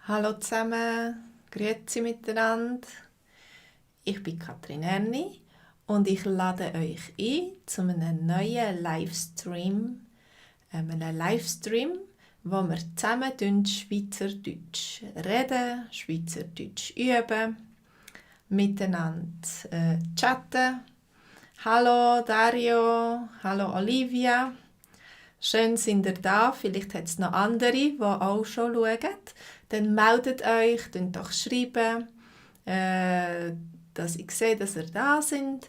Hallo zusammen, grüezi miteinander. Ich bin Katrin Erni und ich lade euch ein zu einem neuen Livestream, wo wir zusammen Schweizerdeutsch reden, Schweizerdeutsch üben, miteinander chatten. Hallo Dario, hallo Olivia. Schön sind ihr da. Vielleicht hat es noch andere, die auch schon schauen. Dann meldet euch, könnt doch schreiben, dass ich sehe, dass ihr da sind.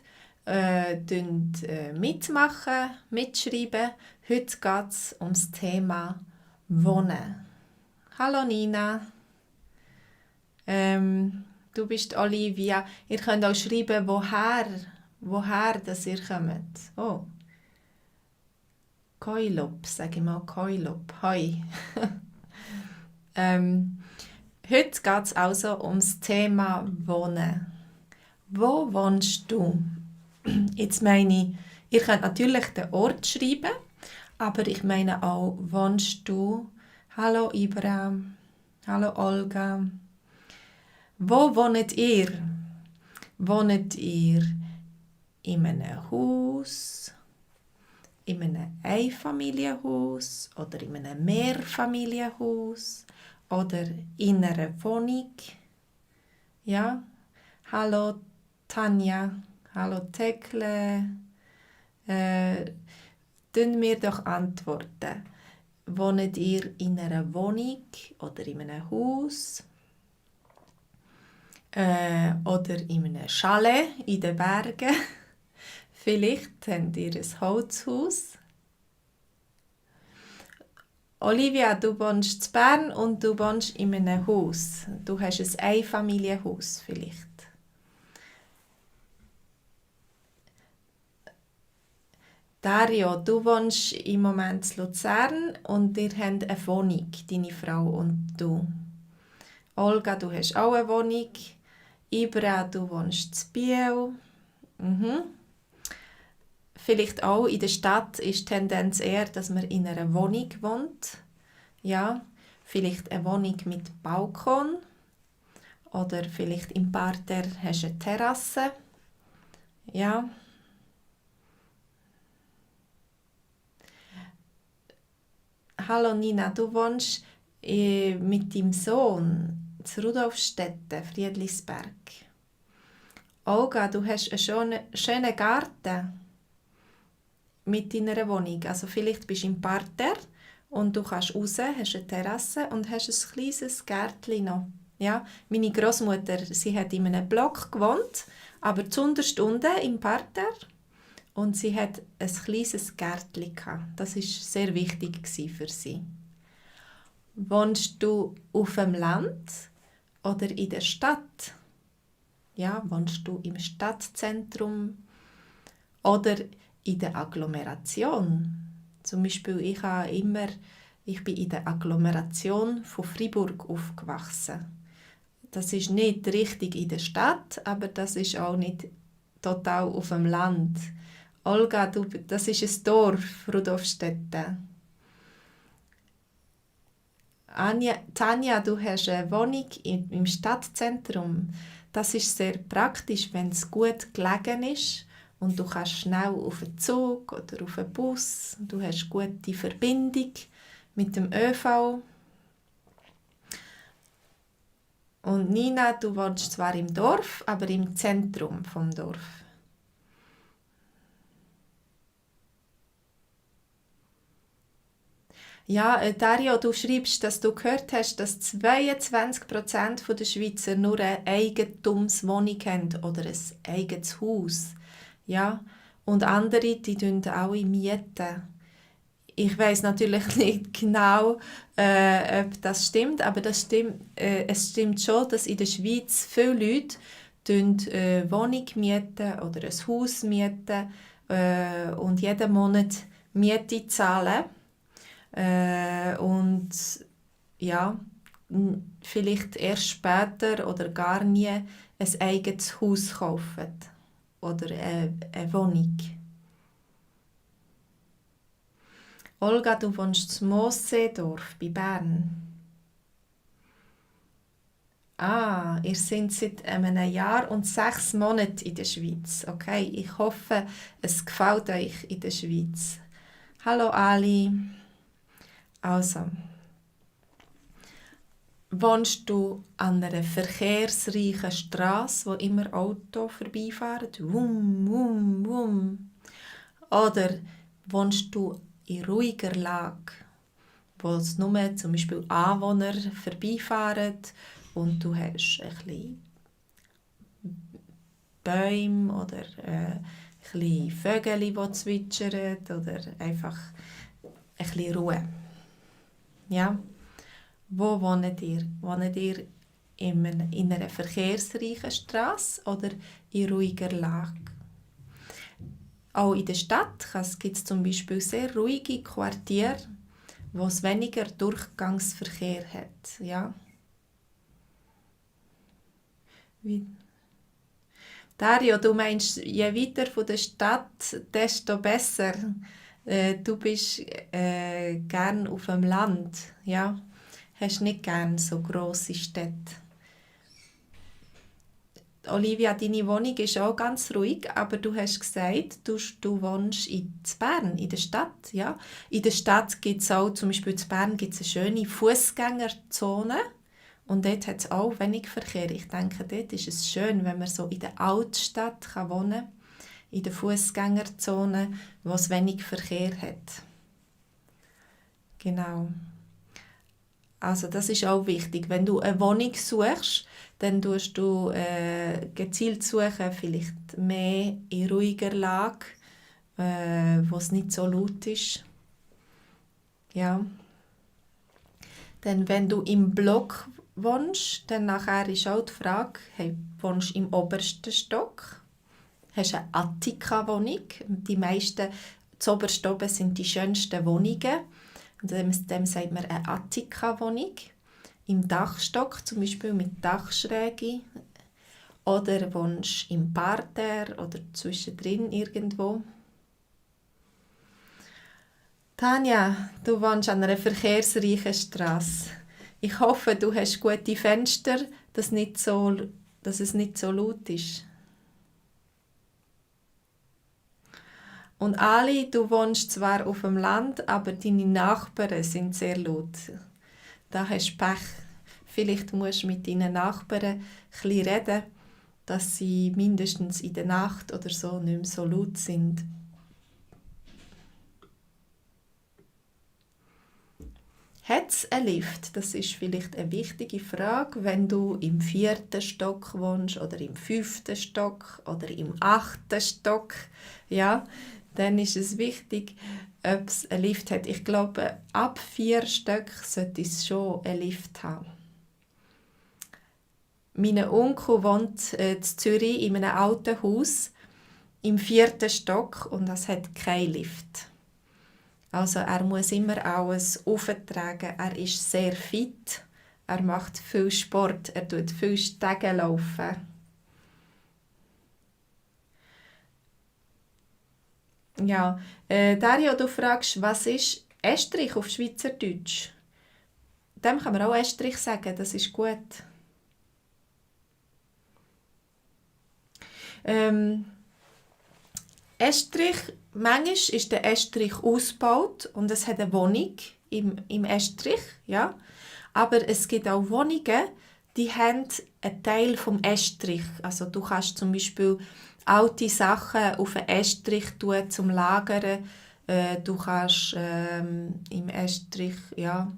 Mitmachen, mitschreiben. Heute geht es um das Thema Wohnen. Hallo Nina. Du bist Olivia. Ihr könnt auch schreiben, woher dass ihr kommt. Oh. Koilop, sage ich mal Koilop. Hoi. Heute geht es also ums Thema Wohnen. Wo wohnst du? Jetzt meine ich, ihr könnt natürlich den Ort schreiben, aber ich meine auch, wohnst du? Hallo Ibra, hallo Olga. Wo wohnt ihr? Wohnt ihr in einem Haus? In einem Einfamilienhaus oder in einem Mehrfamilienhaus oder in einer Wohnung. Ja, hallo Tanja, hallo Tekle. Tun mir doch antworten. Wohnt ihr in einer Wohnung oder in einem Haus? Oder in einem Chalet in den Bergen? Vielleicht habt ihr ein Holzhaus. Olivia, du wohnst in Bern und du wohnst in einem Haus. Du hast ein Einfamilienhaus vielleicht. Dario, du wohnst im Moment in Luzern und ihr habt eine Wohnung, deine Frau und du. Olga, du hast auch eine Wohnung. Ibra, du wohnst in Biel. Vielleicht auch in der Stadt ist die Tendenz eher, dass man in einer Wohnung wohnt. Ja, vielleicht eine Wohnung mit Balkon. Oder vielleicht im Parterre hast du eine Terrasse. Ja. Hallo Nina, du wohnst mit deinem Sohn in Rudolfstetten, Friedlisberg. Olga, du hast einen schönen Garten mit deiner Wohnung. Also vielleicht bist du im Parterre und du kannst raus, hast eine Terrasse und hast ein kleines Gärtchen noch. Ja, meine Großmutter, sie hat in einem Block gewohnt, aber zuunterst unten im Parterre und sie hat ein kleines Gärtchen gehabt. Das war sehr wichtig für sie. Wohnst du auf dem Land oder in der Stadt? Ja, wohnst du im Stadtzentrum oder in der Agglomeration? Zum Beispiel, ich bin in der Agglomeration von Freiburg aufgewachsen. Das ist nicht richtig in der Stadt, aber das ist auch nicht total auf dem Land. Olga, das ist ein Dorf, Rudolfstetten. Tanja, du hast eine Wohnung im Stadtzentrum. Das ist sehr praktisch, wenn es gut gelegen ist und du kannst schnell auf einen Zug oder auf einen Bus. Du hast gute Verbindung mit dem ÖV. Und Nina, du wohnst zwar im Dorf, aber im Zentrum vom Dorf. Ja, Dario, du schreibst, dass du gehört hast, dass 22% der Schweizer nur eine Eigentumswohnung haben oder ein eigenes Haus. Ja, und andere, die alle mieten. Ich weiß natürlich nicht genau, ob das stimmt, aber es stimmt schon, dass in der Schweiz viele Leute Wohnung mieten oder ein Haus mieten und jeden Monat Miete zahlen. Und ja, vielleicht erst später oder gar nie ein eigenes Haus kaufen oder eine Wohnung. Olga, du wohnst in Moosseedorf bei Bern. Ihr seid seit einem Jahr und 6 Monaten in der Schweiz. Okay, ich hoffe, es gefällt euch in der Schweiz. Hallo Ali. Also, wohnst du an einer verkehrsreichen Straße, wo immer Auto vorbeifahren? Wum, wum, wum. Oder wohnst du in ruhiger Lage, wo es nur zum Beispiel Anwohner vorbeifahren und du hast ein bisschen Bäume oder ein bisschen Vögel, die zwitschern oder einfach ein bisschen Ruhe. Ja? Wo wohnt ihr? Wohnt ihr in einer verkehrsreichen Straße oder in ruhiger Lage? Auch in der Stadt gibt es zum Beispiel sehr ruhige Quartiere, wo es weniger Durchgangsverkehr hat. Ja? Dario, du meinst, je weiter von der Stadt, desto besser. Du bist gern auf dem Land, ja? Hast nicht gern so grosse Städte. Olivia, deine Wohnung ist auch ganz ruhig, aber du hast gesagt, du wohnst in Bern, in der Stadt, ja? In der Stadt gibt es auch, zum Beispiel in Bern gibt es eine schöne Fußgängerzone und dort hat es auch wenig Verkehr. Ich denke, dort ist es schön, wenn man so in der Altstadt wohnen kann, in der Fußgängerzone, wo es wenig Verkehr hat. Genau. Also das ist auch wichtig. Wenn du eine Wohnung suchst, dann tust du gezielt suchen, vielleicht mehr in ruhiger Lage, wo es nicht so laut ist. Ja. Dann, wenn du im Block wohnst, dann nachher ist auch die Frage, hey, wohnst du im obersten Stock? Hast du eine Attika-Wohnung? Die meisten, zuoberst oben sind die schönsten Wohnungen. Dem sagt man eine Attika-Wohnung. Im Dachstock, zum Beispiel mit Dachschräge. Oder wohnst du im Parterre oder zwischendrin irgendwo. Tanja, du wohnst an einer verkehrsreichen Straße. Ich hoffe, du hast gute Fenster, dass es nicht so laut ist. Und Ali, du wohnst zwar auf dem Land, aber deine Nachbarn sind sehr laut. Da hast du Pech. Vielleicht musst du mit deinen Nachbarn ein bisschen reden, dass sie mindestens in der Nacht oder so nicht mehr so laut sind. Hat es einen Lift? Das ist vielleicht eine wichtige Frage, wenn du im 4. Stock wohnst oder im 5. Stock oder im 8. Stock. Ja, dann ist es wichtig, ob es einen Lift hat. Ich glaube, ab 4 Stöcken sollte es schon einen Lift haben. Mein Onkel wohnt in Zürich in einem alten Haus im 4. Stock und das hat keinen Lift. Also er muss immer alles auftragen. Er ist sehr fit. Er macht viel Sport. Er tut viel Stege laufen. Ja, Dario, du fragst, was ist Estrich auf Schweizerdeutsch? Dem kann man auch Estrich sagen, das ist gut. Estrich, manchmal ist der Estrich ausgebaut und es hat eine Wohnung im Estrich, ja. Aber es gibt auch Wohnungen, die haben einen Teil vom Estrich. Also du kannst zum Beispiel alte Sachen auf einen Estrich tun zum Lagern. Du kannst im Estrich, ja,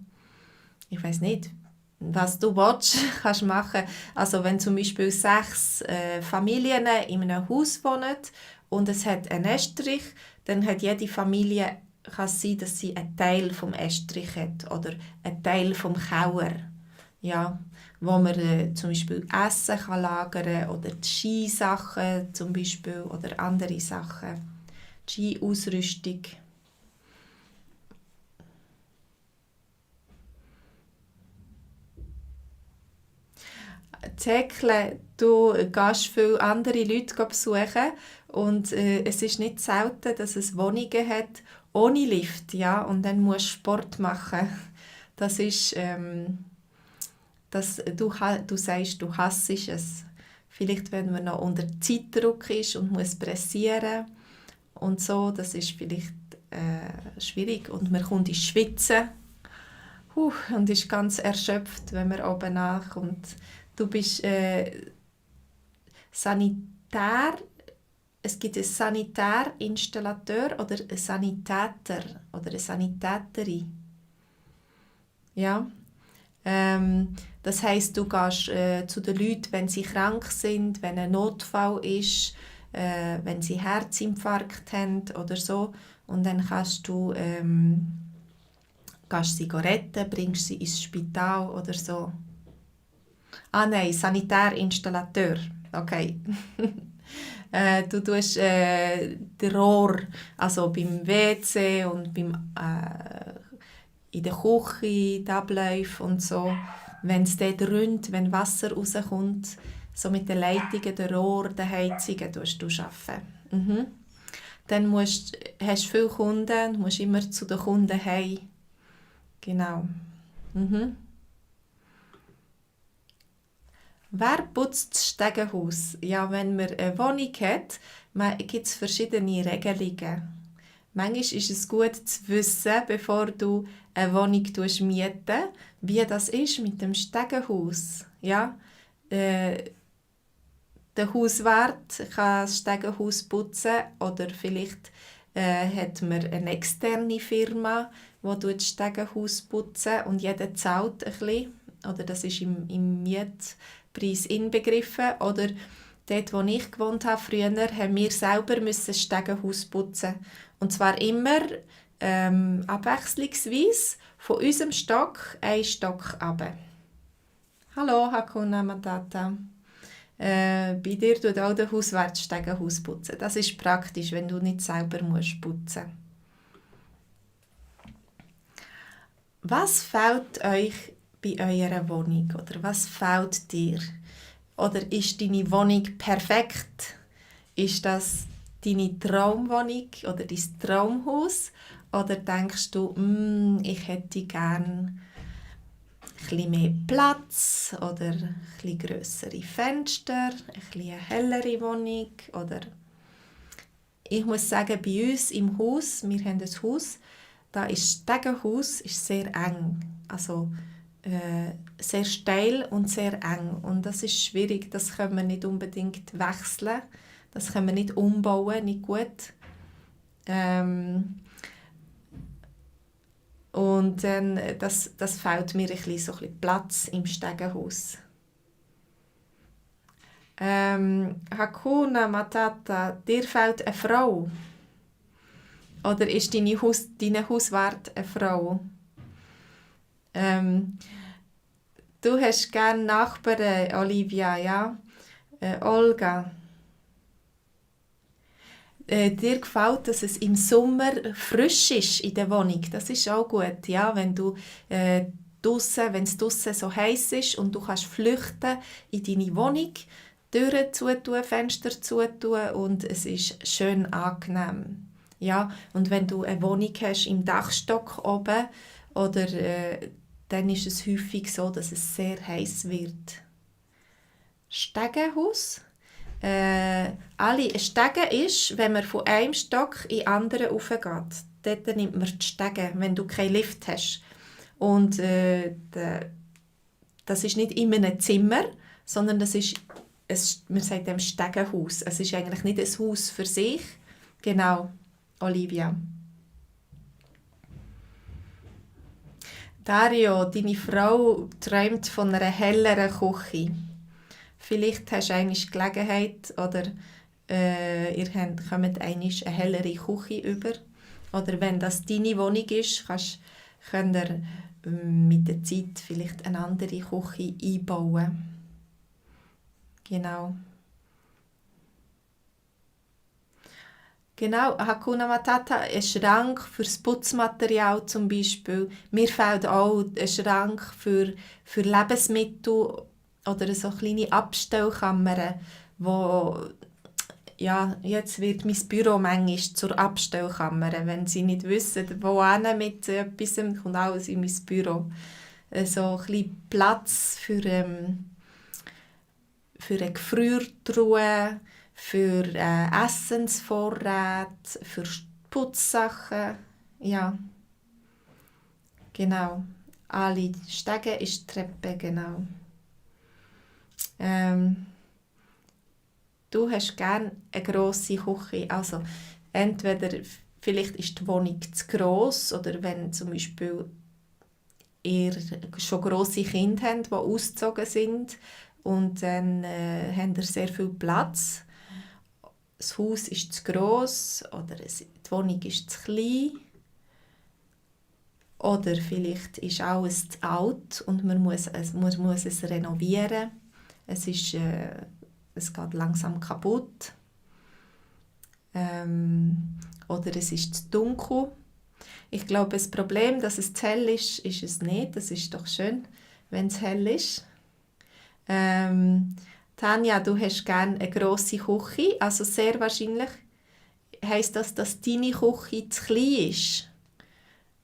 ich weiß nicht, was du willst, kannst machen. Also wenn zum Beispiel 6 Familien in einem Haus wohnen und es hat einen Estrich, dann hat jede Familie, kann es sein, dass sie einen Teil vom Estrich hat oder einen Teil vom Keller, ja, wo man zum Beispiel Essen kann lagern oder die Skisachen zum Beispiel oder andere Sachen, die Ski-Ausrüstung. Zäckle, du gehst viele andere Leute besuchen und es ist nicht selten, dass es Wohnungen hat ohne Lift, ja, und dann musst du Sport machen. Das ist dass du sagst, du hasst es. Vielleicht, wenn man noch unter Zeitdruck ist und muss pressieren und so, das ist vielleicht schwierig. Und man kommt ins Schwitzen und ist ganz erschöpft, wenn man oben nachkommt. Du bist Sanitär. Es gibt einen Sanitärinstallateur oder einen Sanitäter oder eine Sanitäterin. Ja. Das heisst, du gehst zu den Leuten, wenn sie krank sind, wenn ein Notfall ist, wenn sie Herzinfarkt haben oder so. Und dann kannst du gehst sie retten, bringst sie ins Spital oder so. Ah nein, Sanitärinstallateur. Okay. Du tust den Rohr, also beim WC und in der Küche, die Abläufe und so, wenn es dort rinnt, wenn Wasser rauskommt, so mit den Leitungen, den Rohr, den Heizungen, tust du arbeiten. Mhm. Dann hast du viele Kunden, du musst immer zu den Kunden heim. Genau. Mhm. Wer putzt das Stegenhaus? Ja, wenn man eine Wohnung hat, gibt es verschiedene Regelungen. Manchmal ist es gut zu wissen, bevor du eine Wohnung mietest, wie das ist mit dem Stegenhaus. Ja? Der Hauswart kann das Stegenhaus putzen oder vielleicht hat man eine externe Firma, die das Stegenhaus putzen und jeder zahlt ein bisschen. Oder das ist im Mietpreis inbegriffen. Oder dort, wo ich gewohnt habe, früher, haben wir selber das Stegenhaus putzen. Und zwar immer abwechslungsweise von unserem Stock einen Stock runter. Hallo, Hakuna Matata. Bei dir tut auch der Hauswart das Stegenhaus putzen. Das ist praktisch, wenn du nicht selber putzen musst. Was fehlt euch bei eurer Wohnung? Oder was fehlt dir? Oder ist deine Wohnung perfekt? Ist das deine Traumwohnung oder dein Traumhaus? Oder denkst du, ich hätte gerne ein mehr Platz oder ein grössere Fenster, eine hellere Wohnung? Oder ich muss sagen, bei uns im Haus, wir haben ein Haus, da ist das Stegenhaus sehr eng. Also sehr steil und sehr eng. Und das ist schwierig, das können wir nicht unbedingt wechseln. Das können wir nicht umbauen, nicht gut. Und dann, das fehlt mir so ein bisschen Platz im Stegenhaus. Hakuna Matata, dir fehlt eine Frau? Oder ist dein Hauswart eine Frau? Du hast gerne Nachbarn, Olivia, ja? Olga. Dir gefällt, dass es im Sommer frisch ist in der Wohnung. Das ist auch gut, ja? Wenn du wenn es draussen so heiß ist und du kannst flüchten in deine Wohnung, Türen zutun, Fenster zutun und es ist schön angenehm. Ja? Und wenn du eine Wohnung hast im Dachstock oben, oder, dann ist es häufig so, dass es sehr heiß wird. Stegenhaus. Stegen ist, wenn man von einem Stock in den anderen raufgeht. Dort nimmt man die Stege, wenn du keinen Lift hast. Und das ist nicht in einem Zimmer, sondern das ist, man sagt dem Stegenhaus. Es ist eigentlich nicht ein Haus für sich. Genau, Olivia. Dario, deine Frau träumt von einer helleren Küche. Vielleicht hast du einmal Gelegenheit oder ihr kommt einmal eine hellere Küche über. Oder wenn das deine Wohnung ist, könnt ihr mit der Zeit vielleicht eine andere Küche einbauen. Genau. Genau, Hakuna Matata, ein Schrank für das Putzmaterial zum Beispiel. Mir fehlt auch ein Schrank für Lebensmittel oder so kleine Abstellkammern, wo ja, jetzt wird mein Büro manchmal zur Abstellkammer. Wenn sie nicht wissen, wohin mit etwas, kommt alles in mein Büro. so ein bisschen Platz für eine Gefriertruhe, für Essensvorräte, für Putzsachen. Ja, genau. Alle Stege ist die Treppe, genau. Du hast gerne eine grosse Küche. Also entweder vielleicht ist die Wohnung zu gross oder wenn zum Beispiel ihr schon grosse Kinder habt, die ausgezogen sind und dann habt ihr sehr viel Platz. Das Haus ist zu gross oder die Wohnung ist zu klein. Oder vielleicht ist alles zu alt und man muss es renovieren. Es geht langsam kaputt. Oder es ist zu dunkel. Ich glaube, das Problem, dass es zu hell ist, ist es nicht. Das ist doch schön, wenn es hell ist. Tanja, du hast gerne eine grosse Küche. Also sehr wahrscheinlich heisst das, dass deine Küche zu klein ist.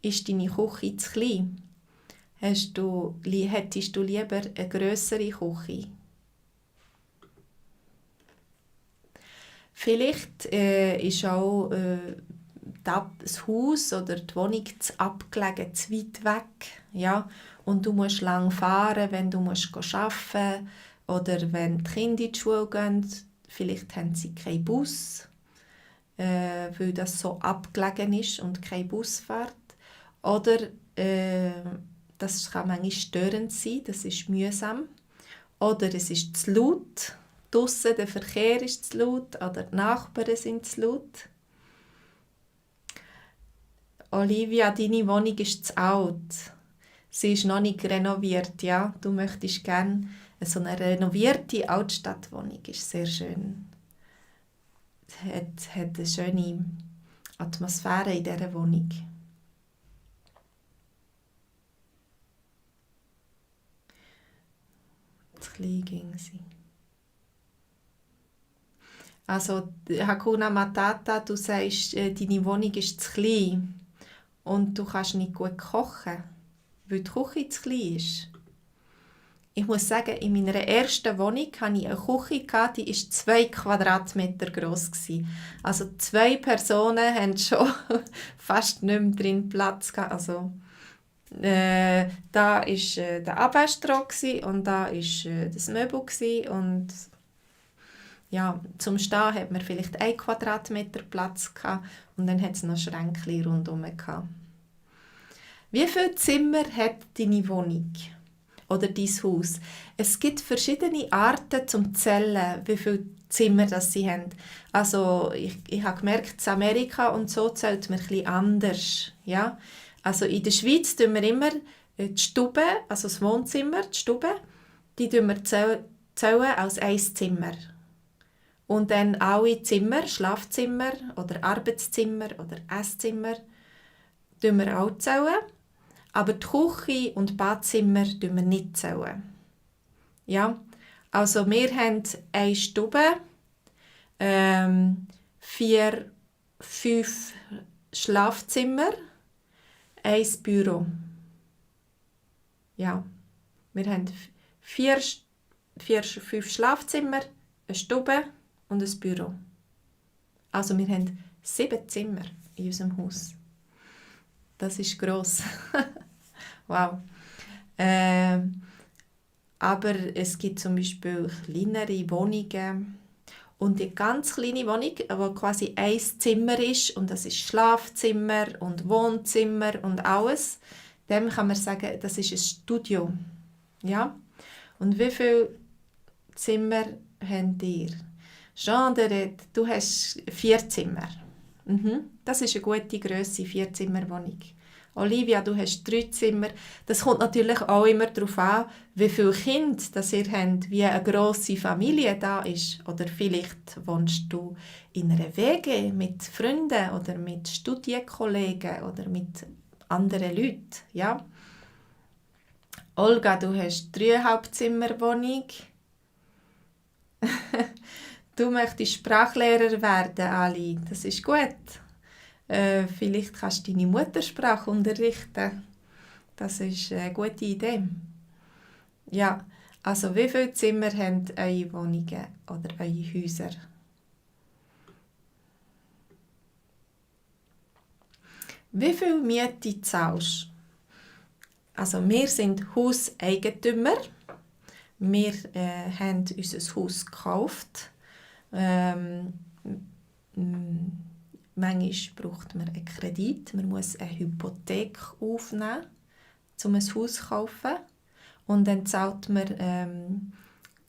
Ist deine Küche zu klein? Hättest du lieber eine grössere Küche? Vielleicht ist auch das Haus oder die Wohnung zu abgelegen, zu weit weg. Ja? Und du musst lang fahren, wenn du arbeiten musst. Oder wenn die Kinder in die Schule gehen. Vielleicht haben sie keinen Bus, weil das so abgelegen ist und kein Bus fährt. Oder das kann manchmal störend sein, das ist mühsam. Oder es ist zu laut. Draussen der Verkehr ist zu laut oder die Nachbarn sind zu laut. Olivia, deine Wohnung ist zu alt. Sie ist noch nicht renoviert, ja? Du möchtest gerne so eine renovierte Altstadtwohnung. Ist sehr schön. Es hat eine schöne Atmosphäre in dieser Wohnung. Zu klein ging sie. Also, Hakuna Matata, du sagst, deine Wohnung ist zu klein und du kannst nicht gut kochen, weil die Küche zu klein ist. Ich muss sagen, in meiner ersten Wohnung hatte ich eine Küche, die war 2 Quadratmeter gross. Also 2 Personen hatten schon fast nicht mehr drin Platz gehabt. Also, da war der Abwaschtrog und da war das Möbel und ja, zum Stehen hat man vielleicht 1 Quadratmeter Platz gehabt, und dann hat es noch Schränkchen rundherum gehabt. Wie viele Zimmer hat deine Wohnung oder dein Haus? Es gibt verschiedene Arten zum Zählen, wie viele Zimmer das sie haben. Also ich habe gemerkt, in Amerika und so zählt man etwas anders. Ja? Also in der Schweiz tun wir immer die Stube, also das Wohnzimmer, die Stube, die tun wir zählen als ein Zimmer. Und dann alle Zimmer, Schlafzimmer oder Arbeitszimmer oder Esszimmer, zählen wir auch zählen. Aber die Küche und Badzimmer zählen wir nicht zählen. Ja, also wir haben eine Stube, 4, 5 Schlafzimmer, 1 Büro. Ja, wir haben 5 Schlafzimmer, eine Stube und ein Büro. Also wir haben 7 Zimmer in unserem Haus. Das ist gross. Wow. Aber es gibt zum Beispiel kleinere Wohnungen und die ganz kleine Wohnung, wo quasi ein Zimmer ist und das ist Schlafzimmer und Wohnzimmer und alles. Dem kann man sagen, das ist ein Studio. Ja? Und wie viele Zimmer habt ihr? Jean Deret, du hast 4 Zimmer. Das ist eine gute Grösse, 4-Zimmer-Wohnung. Olivia, du hast 3 Zimmer. Das kommt natürlich auch immer darauf an, wie viele Kinder das ihr habt, wie eine grosse Familie da ist. Oder vielleicht wohnst du in einer WG mit Freunden oder mit Studienkollegen oder mit anderen Leuten. Ja? Olga, du hast 3,5-Zimmer-Wohnung. Du möchtest Sprachlehrer werden, Ali. Das ist gut. Vielleicht kannst du deine Muttersprache unterrichten. Das ist eine gute Idee. Ja, also wie viele Zimmer haben eure Wohnungen oder eure Häuser? Wie viel Miete zahlst du? Also wir sind Hauseigentümer. Wir haben unser Haus gekauft. Manchmal braucht man einen Kredit. Man muss eine Hypothek aufnehmen, um ein Haus zu kaufen. Und dann zahlt man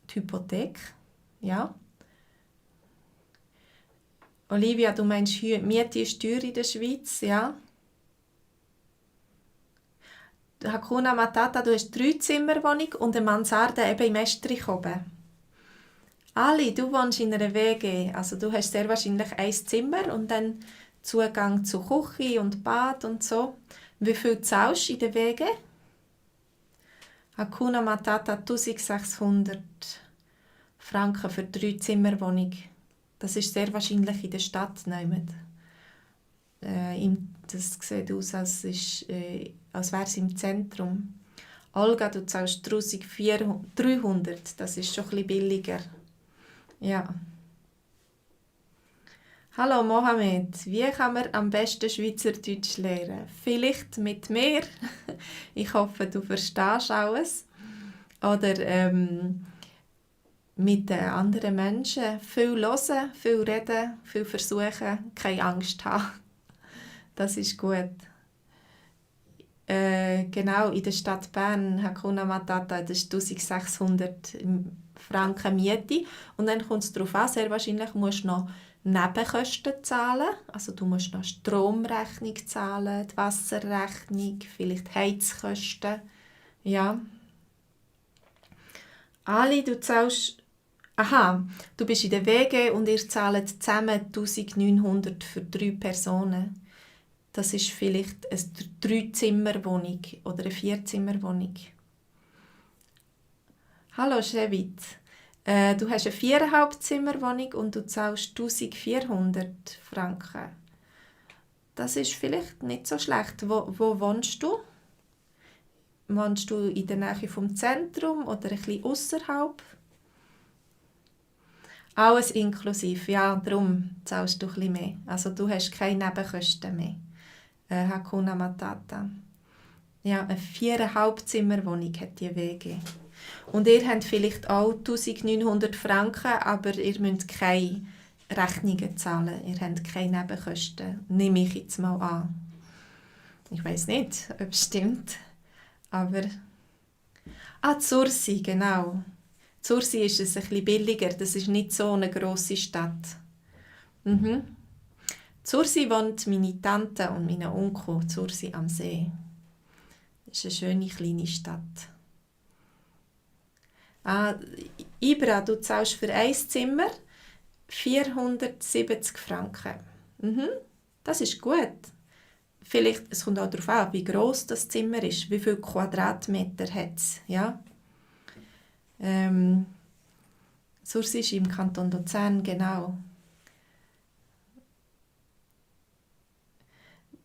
die Hypothek. Ja. Olivia, du meinst, Miete ist teuer in der Schweiz, ja? Hakuna Matata, du hast 3-Zimmerwohnung und eine Mansarde eben im Estrich oben. Ali, du wohnst in einer WG, also du hast sehr wahrscheinlich ein Zimmer und dann Zugang zu Küche und Bad und so. Wie viel zahlst du in der WG? Hakuna Matata 1600 Franken für 3-Zimmerwohnung. Das ist sehr wahrscheinlich in der Stadt. Das sieht aus, als wäre es im Zentrum. Olga, du zahlst 1300, das ist schon ein bisschen billiger. Ja. Hallo Mohamed, wie kann man am besten Schweizerdeutsch lernen? Vielleicht mit mir. Ich hoffe, du verstehst alles. Oder mit den anderen Menschen. Viel hören, viel reden, viel versuchen, keine Angst haben. Das ist gut. Genau, in der Stadt Bern, Hakuna Matata, das ist 1600 Franken Miete. Und dann kommt es darauf an, sehr wahrscheinlich musst du noch Nebenkosten zahlen. Also du musst noch Stromrechnung zahlen, die Wasserrechnung, vielleicht Heizkosten. Ja. Ali, du zahlst... Aha, du bist in der WG und ihr zahlt zusammen 1900 für 3 Personen. Das ist vielleicht eine 3-Zimmer-Wohnung oder eine 4-Zimmer-Wohnung. Hallo Shevit, du hast eine 4,5-Zimmer-Wohnung und du zahlst 1400 Franken. Das ist vielleicht nicht so schlecht. Wo wohnst du? Wohnst du in der Nähe vom Zentrum oder ein bisschen ausserhalb? Alles inklusive, ja, darum zahlst du ein bisschen mehr. Also du hast keine Nebenkosten mehr. Hakuna Matata. Ja, eine 4,5-Zimmer-Wohnung hat die WG. Und ihr habt vielleicht auch 1900 Franken, aber ihr müsst keine Rechnungen zahlen. Ihr habt keine Nebenkosten. Nehme ich jetzt mal an. Ich weiss nicht, ob es stimmt. Aber... Zursi, genau. Zursi ist es ein bisschen billiger. Das ist nicht so eine grosse Stadt. Zursi wohnt meine Tante und mein Onkel, Zursi am See. Das ist eine schöne kleine Stadt. Ibra, du zahlst für ein Zimmer 470 Franken. Das ist gut. Vielleicht, es kommt auch darauf an, wie gross das Zimmer ist, wie viele Quadratmeter hat es. Ja? Zursi ist im Kanton Luzern, genau.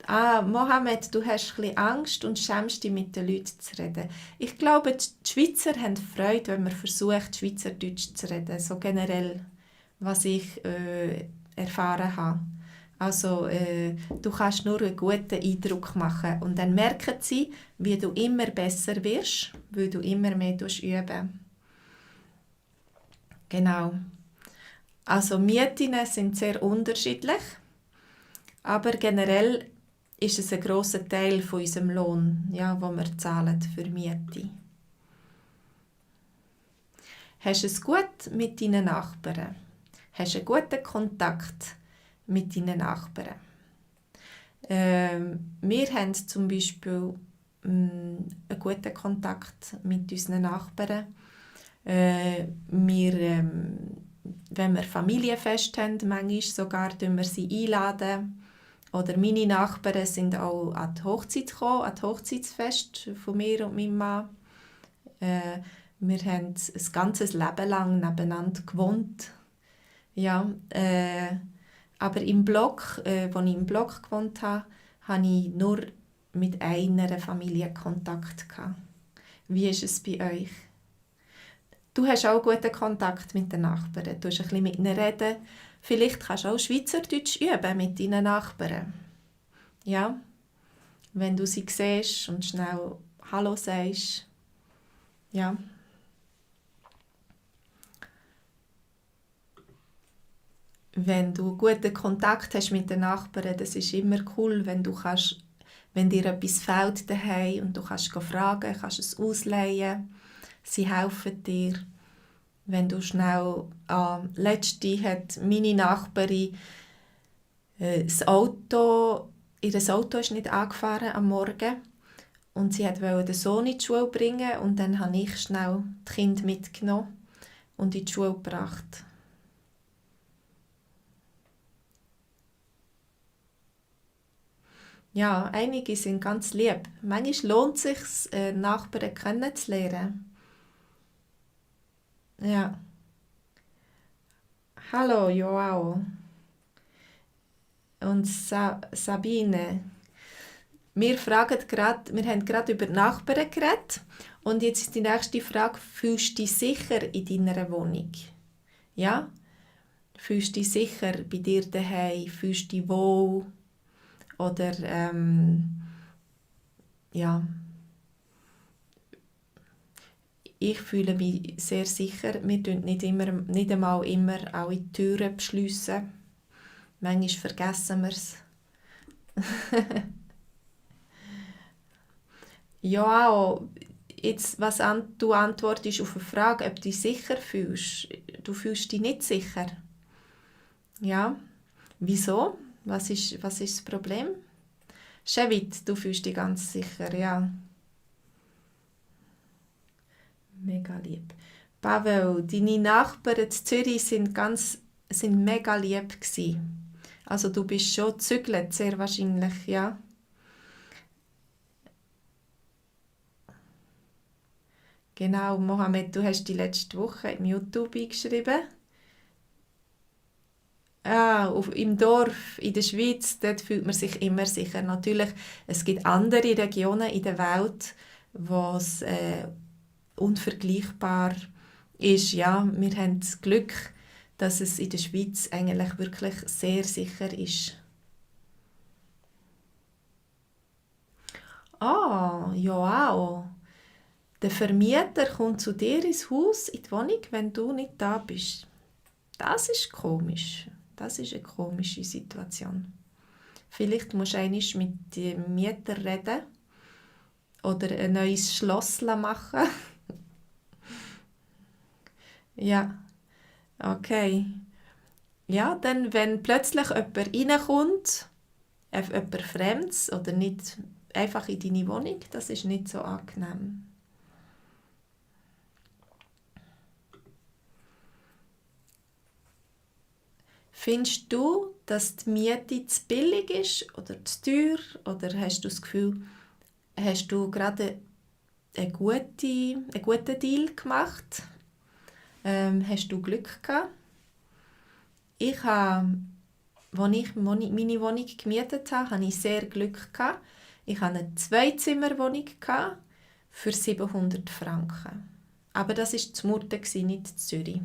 Mohamed, du hast ein bisschen Angst und schämst dich, mit den Leuten zu reden. Ich glaube, die Schweizer haben Freude, wenn man versucht, Schweizerdeutsch zu reden. So generell, was ich erfahren habe. Also, du kannst nur einen guten Eindruck machen. Und dann merken sie, wie du immer besser wirst, weil du immer mehr üben. Genau. Also, Mieten sind sehr unterschiedlich. Aber generell ist es ein grosser Teil von unserem Lohn, ja, den wir zahlen für Miete. Hast du es gut mit deinen Nachbarn? Hast du einen guten Kontakt mit deinen Nachbarn? Wir haben zum Beispiel einen guten Kontakt mit unseren Nachbarn. Wenn wir Familienfest haben, manchmal sogar wir sie einladen. Oder meine Nachbarn sind auch an die Hochzeit gekommen, an das Hochzeitsfest von mir und meinem Mann. Wir haben ein ganzes Leben lang nebeneinander gewohnt. Ja, aber im Block, als ich im Block gewohnt habe, habe ich nur mit einer Familie Kontakt gehabt. Wie ist es bei euch? Du hast auch guten Kontakt mit den Nachbarn. Du hast ein bisschen mit ihnen reden. Vielleicht kannst du auch Schweizerdeutsch üben mit deinen Nachbarn. Ja? Wenn du sie siehst und schnell Hallo sagst. Ja. Wenn du guten Kontakt hast mit den Nachbarn, das ist immer cool, wenn du kannst, wenn dir etwas fehlt daheim und du kannst fragen, kannst es ausleihen, sie helfen dir. Wenn du schnell, letzte hat meine Nachbarin das Auto, ihr Auto ist nicht angefahren am Morgen und sie wollte den Sohn in die Schule bringen und dann habe ich schnell das Kind mitgenommen und in die Schule gebracht. Ja, einige sind ganz lieb. Manchmal lohnt es sich, Nachbarn kennenzulernen. Ja. Hallo, Joao. Und Sabine. Wir haben gerade über die Nachbarn geredet. Und jetzt ist die nächste Frage, fühlst du dich sicher in deiner Wohnung? Ja? Fühlst du dich sicher bei dir daheim? Fühlst du dich wohl? Oder, ja, ich fühle mich sehr sicher. Wir schliessen nicht einmal immer alle Türen beschliessen. Manchmal vergessen wir es. Ja, auch jetzt, du antwortest auf eine Frage, ob du dich sicher fühlst. Du fühlst dich nicht sicher. Ja, wieso? Was ist das Problem? Shevit, du fühlst dich ganz sicher, ja. Mega lieb. Pavel, deine Nachbarn in Zürich sind mega lieb gewesen. Also du bist schon gezügelt, sehr wahrscheinlich, ja. Genau, Mohammed, du hast die letzte Woche im YouTube eingeschrieben. Im Dorf, in der Schweiz, dort fühlt man sich immer sicher. Natürlich, es gibt andere Regionen in der Welt, wo es unvergleichbar ist. Ja, wir haben das Glück, dass es in der Schweiz eigentlich wirklich sehr sicher ist. Ja auch. Der Vermieter kommt zu dir ins Haus, in die Wohnung, wenn du nicht da bist. Das ist komisch. Das ist eine komische Situation. Vielleicht musst du einmal mit dem Mieter reden oder ein neues Schloss machen. Ja, okay. Ja, dann, wenn plötzlich jemand reinkommt, jemand Fremdes oder nicht einfach in deine Wohnung, das ist nicht so angenehm. Findest du, dass die Miete zu billig ist oder zu teuer? Oder hast du das Gefühl, hast du gerade einen guten Deal gemacht? Hast du Glück gehabt? Ich habe, als ich meine Wohnung gemietet habe, hatte ich sehr Glück gehabt. Ich hatte eine Zweizimmerwohnung für 700 Franken. Aber das war zu Murten, nicht in Zürich.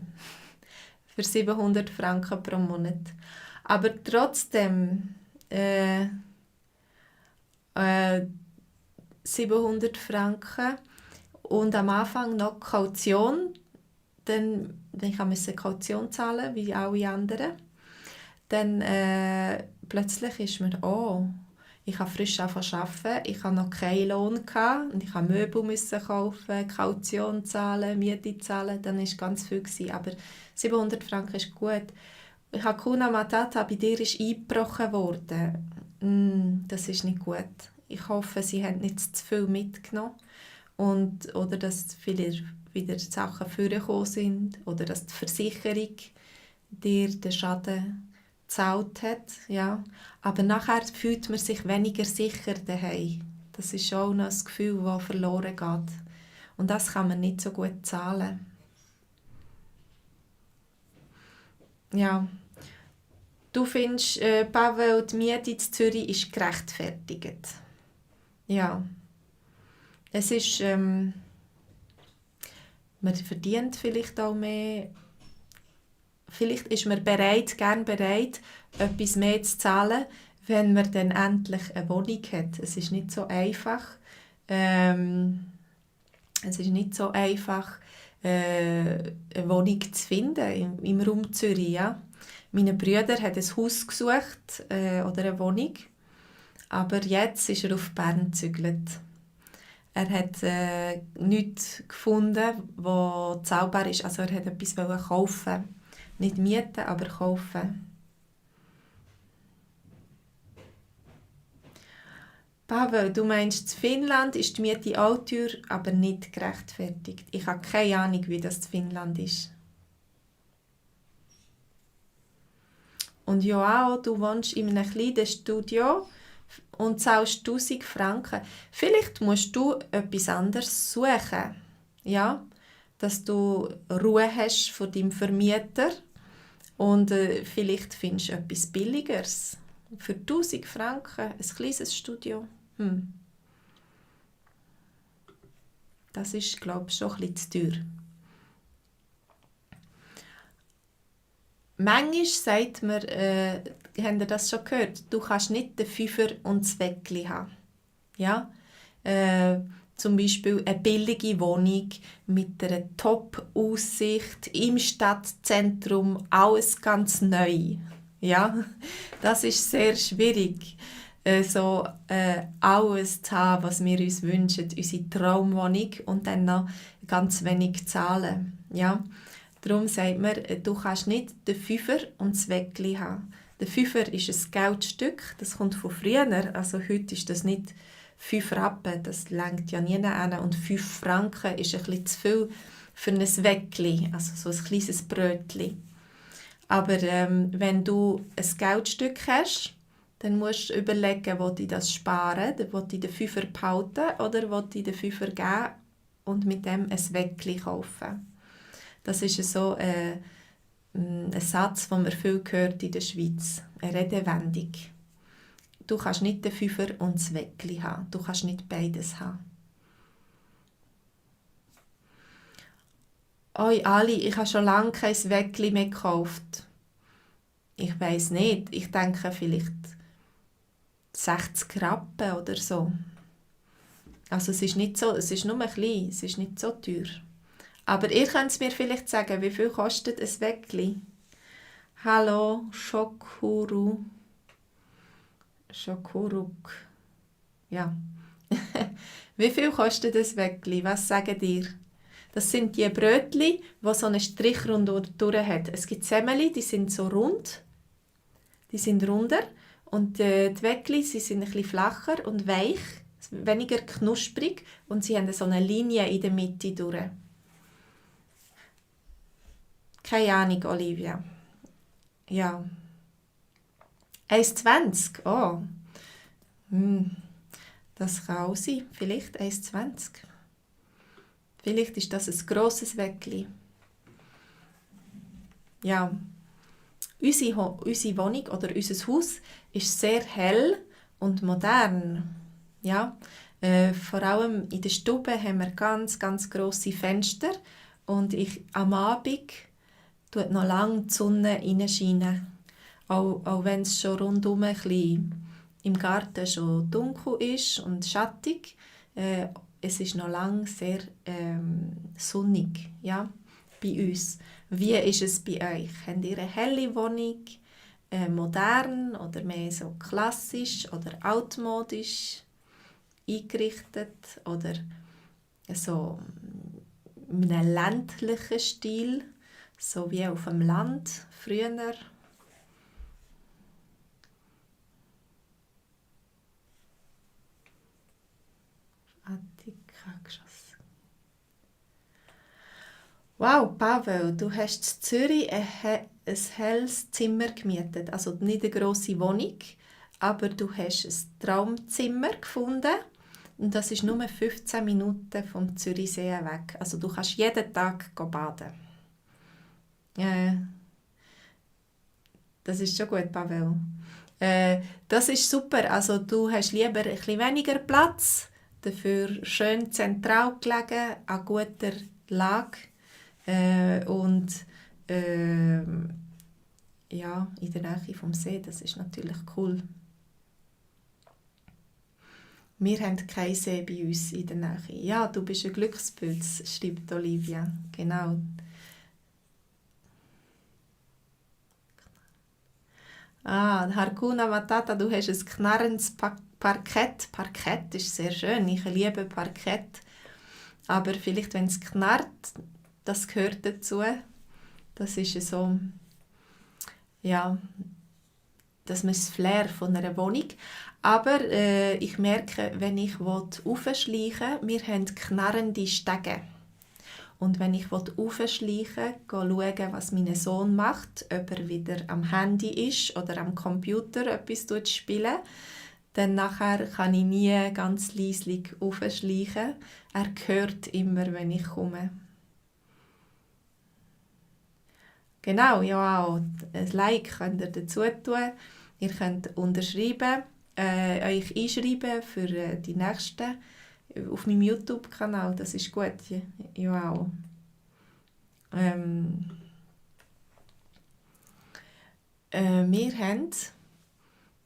Für 700 Franken pro Monat. Aber trotzdem, äh, 700 Franken und am Anfang noch Kaution. Dann ich musste Kaution zahlen, wie alle anderen. Dann plötzlich ist mir, ich habe frisch angefangen zu arbeiten, ich hatte noch keinen Lohn gehabt, und ich musste Möbel kaufen, Kaution zahlen, Miete zahlen, dann war ganz viel gewesen. Aber 700 Franken ist gut. Hakuna Matata, bei dir ist eingebrochen worden. Das ist nicht gut. Ich hoffe, sie haben nicht zu viel mitgenommen oder dass vielleicht wieder Sachen vorgekommen sind oder dass die Versicherung dir den Schaden gezahlt hat. Ja. Aber nachher fühlt man sich weniger sicher daheim. Das ist auch noch ein Gefühl, das verloren geht. Und das kann man nicht so gut zahlen. Ja. Du findest, Pavel, die Miete in Zürich ist gerechtfertigt? Ja, es ist, man verdient vielleicht auch mehr. Vielleicht ist man gern bereit, etwas mehr zu zahlen, wenn man dann endlich eine Wohnung hat. Es ist nicht so einfach. Ähm, Es ist nicht so einfach, eine Wohnung zu finden im Raum Zürich. Ja? Mein Bruder hat ein Haus gesucht oder eine Wohnung, aber jetzt ist er auf Bern gezügelt. Er hat nichts gefunden, was zahlbar ist. Also er hat etwas kaufen. Nicht mieten, aber kaufen. Pavel, du meinst, in Finnland ist die Miete auch teuer, aber nicht gerechtfertigt. Ich habe keine Ahnung, wie das in Finnland ist. Und Joao, du wohnst in einem kleinen Studio und zahlst 1000 Franken. Vielleicht musst du etwas anderes suchen. Ja? Dass du Ruhe hast von deinem Vermieter und vielleicht findest du etwas Billigeres. Für 1000 Franken ein kleines Studio. Das ist, glaube ich, schon ein bisschen zu teuer. Manchmal sagt man, habt ihr das schon gehört, du kannst nicht den Fünfer und das Weckli haben. Ja? Zum Beispiel eine billige Wohnung mit einer Top-Aussicht im Stadtzentrum, alles ganz neu. Ja? Das ist sehr schwierig, alles zu haben, was wir uns wünschen, unsere Traumwohnung und dann noch ganz wenig zahlen. Ja? Darum sagt man, du kannst nicht den Fünfer und das Weckli haben. Der Fünfer ist ein Geldstück, das kommt von früher, also heute ist das nicht 5 Rappen, das reicht ja nie an. Und 5 Franken ist ein bisschen zu viel für ein Weckli, also so ein kleines Brötchen. Aber wenn du ein Geldstück hast, dann musst du überlegen, will ich das sparen, will ich den Fünfer behalten oder will ich den Fünfer geben und mit dem ein Weckli kaufen. Das ist so ein Satz, den man viel hört in der Schweiz, eine Redewendung. Du kannst nicht den Fünfer und das Weckli haben. Du kannst nicht beides haben. Oi, Ali, ich habe schon lange kein Weckli mehr gekauft. Ich weiss nicht. Ich denke vielleicht 60 Rappen oder so. Also es ist nicht so, es ist nur klein, es ist nicht so teuer. Aber ihr könnt es mir vielleicht sagen, wie viel kostet ein Weckli? Hallo, Schokuru. Schokuruk. Ja. Wie viel kostet ein Weckli? Was sagen ihr? Das sind die Brötchen, die so einen Strich rundherum haben. Es gibt Semmeli, die sind so rund, die sind runder. Und die Weckli, sie sind ein bisschen flacher und weich, weniger knusprig und sie haben so eine Linie in der Mitte durch. Keine Ahnung, Olivia. Ja. 1,20. Oh. Das kann auch sein. Vielleicht 1,20. Vielleicht ist das ein grosses Weckli. Ja. Unsere Wohnung oder unser Haus ist sehr hell und modern. Ja. Vor allem in der Stube haben wir ganz, ganz grosse Fenster und am Abend tut noch lange die Sonne reinscheinen. Auch wenn es schon rundum ein bisschen im Garten schon dunkel ist und schattig, es ist noch lange sehr sonnig, ja, bei uns. Wie ist es bei euch? Habt ihr eine helle Wohnung, modern oder mehr so klassisch oder altmodisch eingerichtet oder so in einem ländlichen Stil, so wie auf dem Land früher? Attika-Geschoss. Wow, Pavel, du hast in Zürich ein helles Zimmer gemietet. Also nicht eine grosse Wohnung, aber du hast ein Traumzimmer gefunden. Und das ist nur 15 Minuten vom Zürichsee weg. Also du kannst jeden Tag baden. Das ist schon gut, Pavel. Das ist super. Also du hast lieber ein bisschen weniger Platz, dafür schön zentral gelegen, an guter Lage und ja, in der Nähe vom See. Das ist natürlich cool. Wir haben keinen See bei uns in der Nähe. Ja, du bist ein Glückspilz, schreibt Olivia. Genau. Harkuna Matata, du hast ein knarrendes Parkett. Parkett ist sehr schön, ich liebe Parkett. Aber vielleicht, wenn es knarrt, das gehört dazu. Das ist so, ja, das ist das Flair von einer Wohnung. Aber ich merke, wenn ich aufschleichen will, wir haben knarrende Stege. Und wenn ich aufschleichen will, schauen, was mein Sohn macht, ob er wieder am Handy ist oder am Computer etwas spielen, dann nachher kann ich nie ganz leislich aufschleichen. Er hört immer, wenn ich komme. Genau, ja auch. Ein Like könnt ihr dazu tun. Ihr könnt unterschreiben, euch einschreiben für die nächsten auf meinem YouTube-Kanal. Das ist gut. Ja auch. Wir haben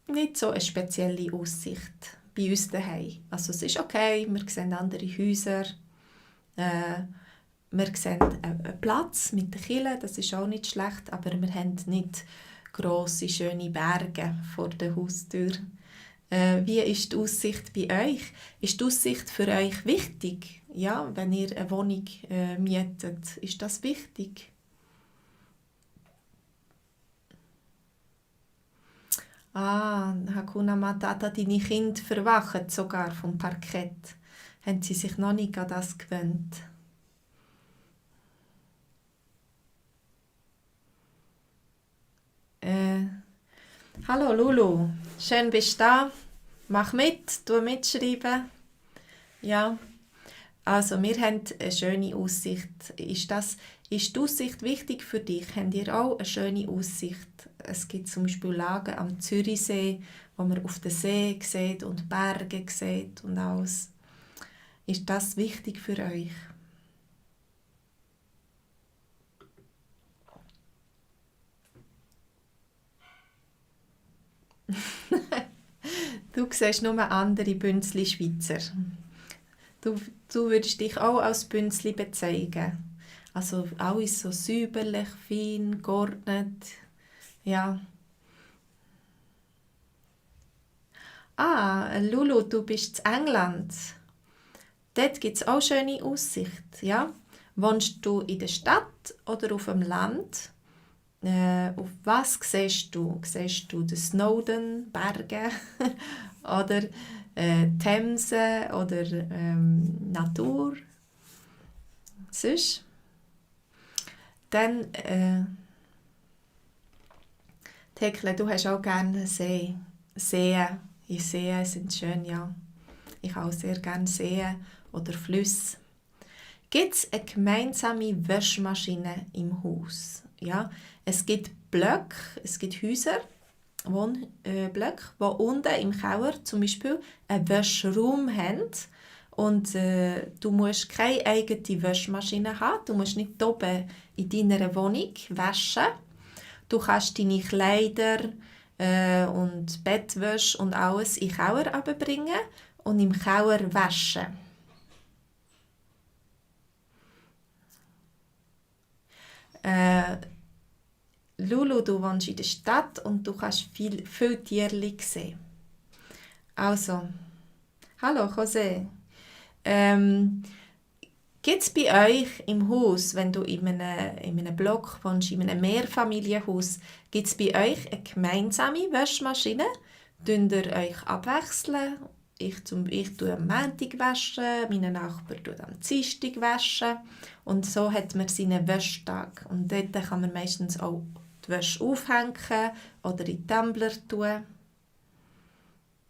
nicht so eine spezielle Aussicht bei uns daheim. Also es ist okay, wir sehen andere Häuser. Wir sehen einen Platz mit den Kirchen, das ist auch nicht schlecht, aber wir haben nicht grosse, schöne Berge vor der Haustür. Wie ist die Aussicht bei euch? Ist die Aussicht für euch wichtig? Ja, wenn ihr eine Wohnung mietet, ist das wichtig? Hakuna Matata, deine Kinder verwachen sogar vom Parkett. Haben sie sich noch nicht an das gewöhnt? Hallo Lulu, schön bist du da. Mach mit, tu mitschreiben. Ja, also wir haben eine schöne Aussicht. Ist die Aussicht wichtig für dich? Habt ihr auch eine schöne Aussicht? Es gibt zum Beispiel Lagen am Zürichsee, wo man auf den See sieht und Berge sieht und alles. Ist das wichtig für euch? Du siehst nur andere Bünzli-Schweizer. Du, du würdest dich auch als Bünzli bezeichnen. Also alles so säuberlich, fein, geordnet. Ja. Lulu, du bist in England. Dort gibt es auch schöne Aussicht. Ja? Wohnst du in der Stadt oder auf dem Land? Auf was siehst du? Siehst du den Snowdon, Berge oder Themse oder Natur? Sonst? Dann, Thekla, du hast auch gerne See. Seen. Die Seen sind schön, ja. Ich auch sehr gerne Seen oder Flüsse. Gibt es eine gemeinsame Waschmaschine im Haus? Ja, es gibt Blöcke, es gibt Häuser, Wohnblöcke, die unten im Keller zum Beispiel einen Waschraum haben. Und du musst keine eigene Waschmaschine haben. Du musst nicht oben in deiner Wohnung waschen. Du kannst deine Kleider und Bettwäsche und alles in den Keller runterbringen und im Keller waschen. Lulu, du wohnst in der Stadt und du kannst viel Tierchen sehen. Also, hallo José. Gibt es bei euch im Haus, wenn du in einem Block wohnst, in einem Mehrfamilienhaus, gibt es bei euch eine gemeinsame Waschmaschine? Könnt ihr euch abwechseln? Ich tue am Montag waschen, meine Nachbar tut am Dienstag waschen. Und so hat man seinen Wäschtag. Und dort kann man meistens auch die Wäsche aufhängen oder in den Tumbler tun.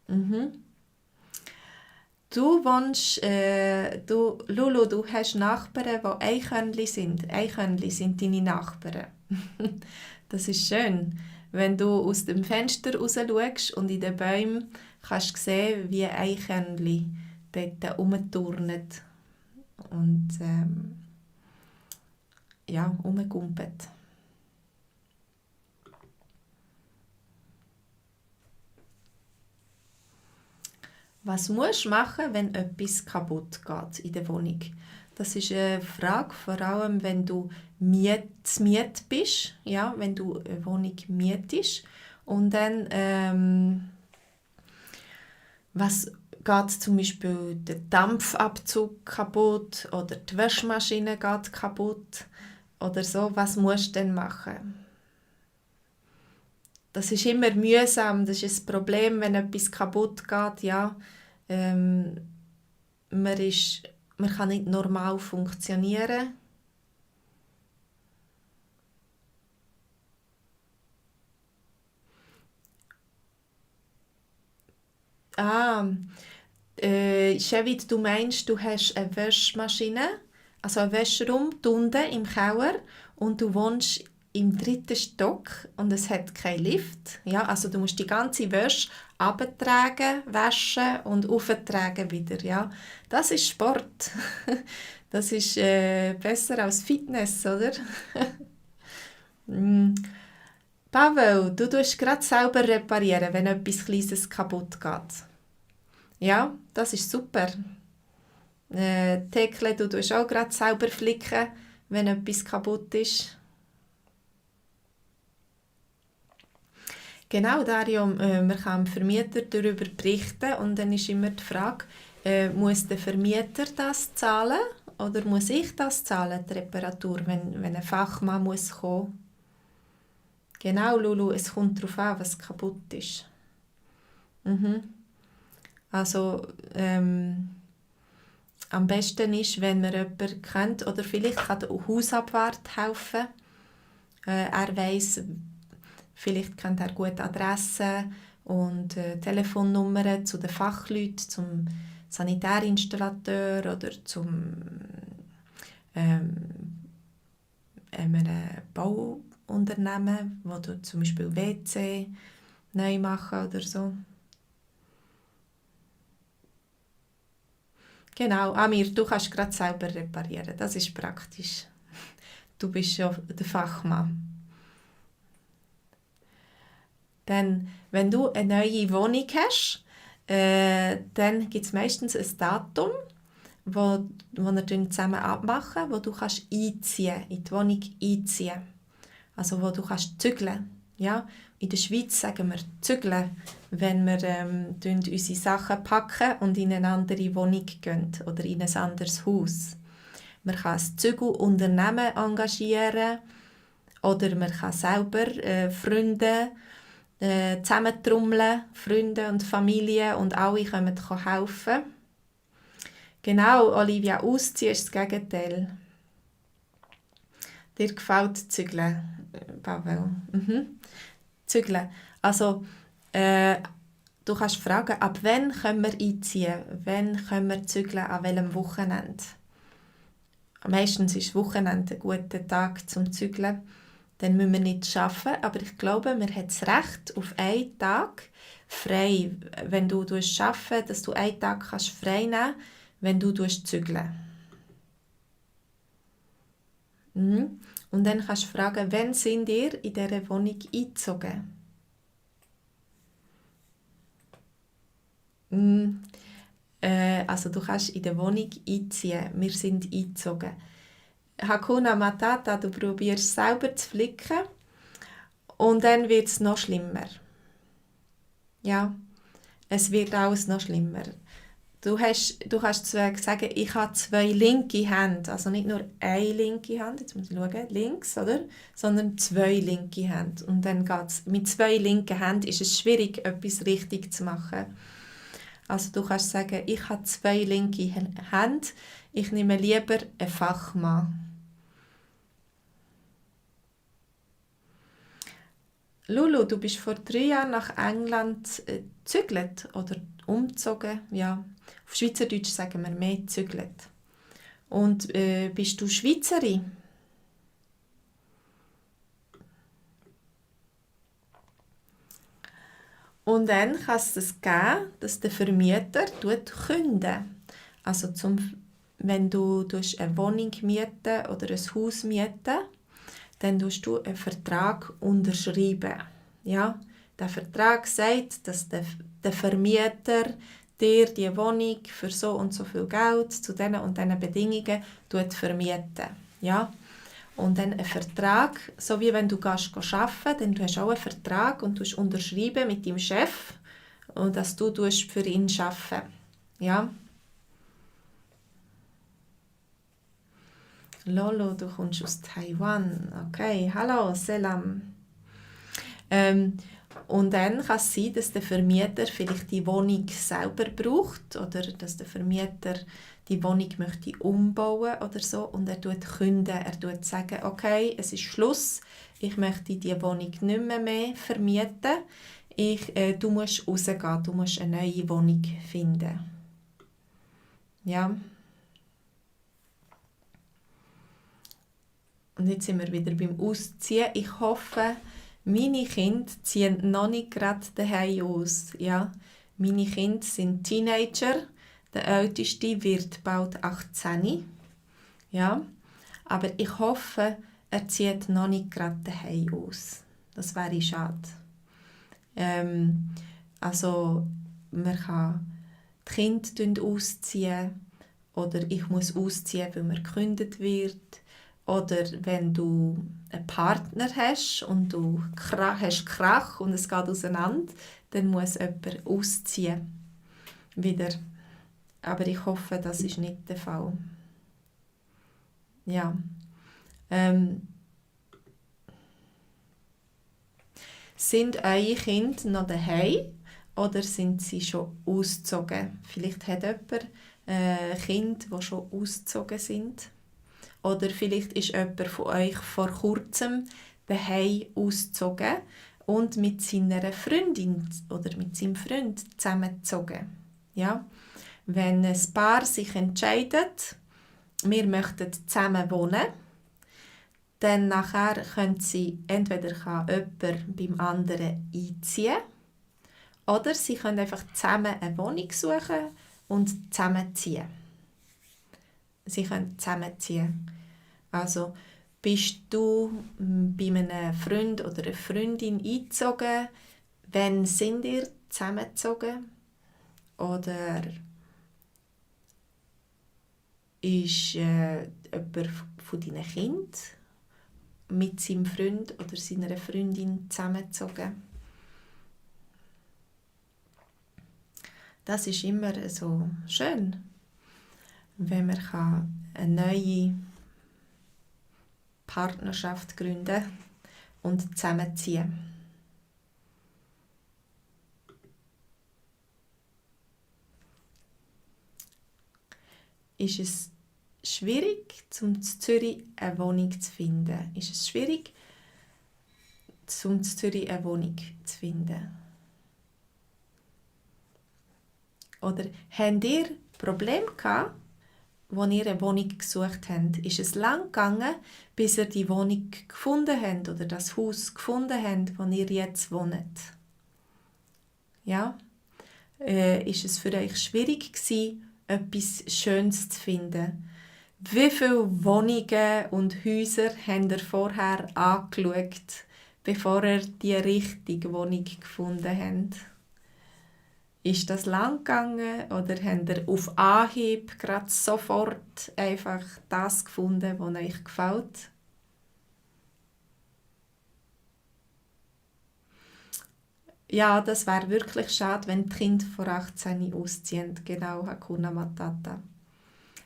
Mhm. Du wohnst, Lulu, du hast Nachbarn, die Eichhörnchen sind. Eichhörnchen sind deine Nachbarn. Das ist schön. wenn du aus dem Fenster raus schaust und in den Bäumen kannst du sehen, wie Eichhörnchen dort rumturnen und rumgumpen. Was musst du machen, wenn etwas kaputt geht in der Wohnung? Das ist eine Frage, vor allem wenn du Miet bist, ja, wenn du eine Wohnung mietest. Und dann, was geht zum Beispiel der Dampfabzug kaputt oder die Waschmaschine geht kaputt oder so, was musst du denn machen? Das ist immer mühsam, das ist ein Problem, wenn etwas kaputt geht, ja. Man kann nicht normal funktionieren. Chevit, du meinst, du hast eine Waschmaschine, also einen Wäschraum unten im Keller und du wohnst im 3. Stock und es hat keinen Lift. Ja, also du musst die ganze Wäsche abtragen, waschen und auftragen wieder. Ja. Das ist Sport. Das ist besser als Fitness, oder? Pavel, du tust gerade selber reparieren, wenn etwas Kleines kaputt geht. Ja, das ist super. Tekle, du tust auch gerade selber flicken, wenn etwas kaputt ist. Genau, Dario, man kann dem Vermieter darüber berichten und dann ist immer die Frage, muss der Vermieter das zahlen oder muss ich das zahlen, die Reparatur, wenn ein Fachmann muss kommen? Genau, Lulu, es kommt darauf an, was kaputt ist. Also am besten ist, wenn man jemanden kennt oder vielleicht kann der Hausabwart helfen. Er weiss, vielleicht kennt er gute Adressen und Telefonnummern zu den Fachleuten, zum Sanitärinstallateur oder zum einem Bauunternehmen, wo du zum Beispiel WC neu machen oder so. Genau, Amir, du kannst gerade selber reparieren. Das ist praktisch. Du bist ja der Fachmann. Dann, wenn du eine neue Wohnung hast, dann gibt es meistens ein Datum, wo wir zusammen abmachen, wo du kannst in die Wohnung einziehen. Also wo du kannst zügeln. Ja? In der Schweiz sagen wir zügeln, wenn wir unsere Sachen packen und in eine andere Wohnung gehen oder in ein anderes Haus. Man kann ein Zügelunternehmen engagieren oder man kann selber Freunde zusammentrommeln, Freunde und Familie und alle können helfen. Genau, Olivia, ausziehen ist das Gegenteil. Dir gefällt Zügeln, Pavel? Zügeln. Also, du kannst fragen, ab wann können wir einziehen? Wann können wir zügeln? An welchem Wochenende? Meistens ist Wochenende ein guter Tag zum Zügeln. Dann müssen wir nicht arbeiten, aber ich glaube, man hat das Recht auf einen Tag frei. Wenn du arbeiten, dass du einen Tag kannst frei nehmen kannst, wenn du zügeln. Und dann kannst du fragen, wann sind ihr in dieser Wohnung eingezogen? Also du kannst in der Wohnung einziehen. Wir sind eingezogen. Hakuna Matata, du probierst selber zu flicken und dann wird es noch schlimmer. Ja, es wird alles noch schlimmer. Du kannst sagen, ich habe 2 linke Hände, also nicht nur eine linke Hand, jetzt muss ich schauen, links, oder? Sondern 2 linke Hände. Und dann geht's. Mit 2 linken Händen ist es schwierig, etwas richtig zu machen. Also du kannst sagen, ich habe 2 linke Hände, ich nehme lieber einen Fachmann. Lulu, du bist vor 3 Jahren nach England gezügelt oder umgezogen. Ja, auf Schweizerdeutsch sagen wir mehr gezügelt. Und bist du Schweizerin? Und dann kann es das geben, dass der Vermieter kündigt. Also wenn du eine Wohnung mieten oder ein Haus mieten, dann tust du einen Vertrag unterschreiben. Ja? Der Vertrag sagt, dass der Vermieter dir die Wohnung für so und so viel Geld zu diesen und diesen Bedingungen vermieten. Ja? Und dann ein Vertrag, so wie wenn du arbeiten gehst, dann hast du auch einen Vertrag und du unterschreiben mit deinem Chef, und dass du für ihn arbeiten. Ja? Lolo, du kommst aus Taiwan. Okay, hallo, Selam. Und dann kann es sein, dass der Vermieter vielleicht die Wohnung selber braucht oder dass der Vermieter die Wohnung möchte umbauen oder so, und er kündigen. Er sagt, okay, es ist Schluss, ich möchte die Wohnung nicht mehr vermieten. Du musst rausgehen, du musst eine neue Wohnung finden. Ja. Und jetzt sind wir wieder beim Ausziehen. Ich hoffe, meine Kinder ziehen noch nicht gerade daheim aus. Ja? Meine Kinder sind Teenager. Der Älteste wird bald 18. Ja? Aber ich hoffe, er zieht noch nicht gerade daheim aus. Das wäre schade. Also, man kann die Kinder ausziehen oder ich muss ausziehen, weil mir gekündigt wird. Oder wenn du einen Partner hast und du hast Krach und es geht auseinander, dann muss jemand ausziehen. Wieder. Aber ich hoffe, das ist nicht der Fall. Ja. Sind eure Kinder noch daheim oder sind sie schon ausgezogen? Vielleicht hat jemand Kinder, die schon ausgezogen sind. Oder vielleicht ist jemand von euch vor kurzem daheim ausgezogen und mit seiner Freundin oder mit seinem Freund zusammengezogen. Ja? Wenn ein Paar sich entscheidet, wir möchten zusammen wohnen, dann nachher können sie entweder jemand beim anderen einziehen oder sie können einfach zusammen eine Wohnung suchen und zusammenziehen. Sie können zusammenziehen. Also bist du bei einem Freund oder einer Freundin eingezogen? Wann sind ihr zusammengezogen? Oder ist jemand von deinen Kindern mit seinem Freund oder seiner Freundin zusammengezogen? Das ist immer so schön, wenn man eine neue Partnerschaft gründen und zusammenziehen. Ist es schwierig, in Zürich eine Wohnung zu finden? Ist es schwierig, in Zürich eine Wohnung zu finden? Oder habt ihr Probleme gehabt, als ihr eine Wohnung gesucht habt? Ist es lang gegangen, bis ihr die Wohnung gefunden habt oder das Haus gefunden habt, wo ihr jetzt wohnt? Ja? Ist es für euch schwierig gewesen, etwas Schönes zu finden? Wie viele Wohnungen und Häuser habt ihr vorher angeschaut, bevor ihr die richtige Wohnung gefunden habt? Ist das lang gegangen oder habt ihr auf Anhieb gerade sofort einfach das gefunden, was euch gefällt? Ja, das wäre wirklich schade, wenn die Kinder vor 18 ausziehen. Genau, Hakuna Matata.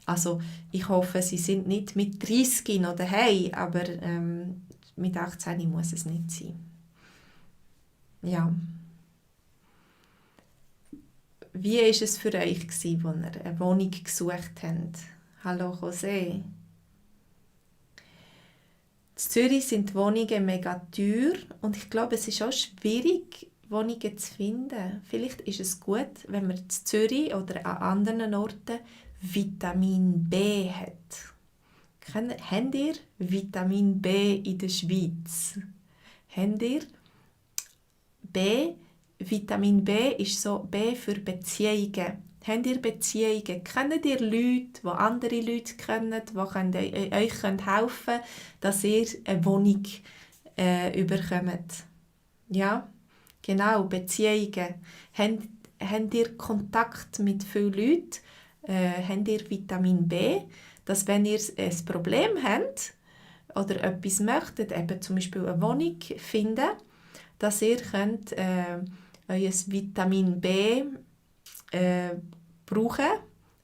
Also, ich hoffe, sie sind nicht mit 30 noch daheim, aber mit 18 muss es nicht sein. Ja. Wie war es für euch, als ihr eine Wohnung gesucht habt? Hallo José. In Zürich sind die Wohnungen mega teuer und ich glaube, es ist auch schwierig, Wohnungen zu finden. Vielleicht ist es gut, wenn man in Zürich oder an anderen Orten Vitamin B hat. Habt ihr Vitamin B in der Schweiz? Habt ihr B Vitamin B ist so B für Beziehungen. Habt ihr Beziehungen? Kennt ihr Leute, die andere Leute kennen, die euch helfen können, dass ihr eine Wohnung überkommt? Ja, genau, Beziehungen. Habt ihr Kontakt mit vielen Leuten? Habt ihr Vitamin B? Dass wenn ihr ein Problem habt oder etwas möchtet, eben zum Beispiel eine Wohnung finden, dass ihr könnt, euer Vitamin B brauchen,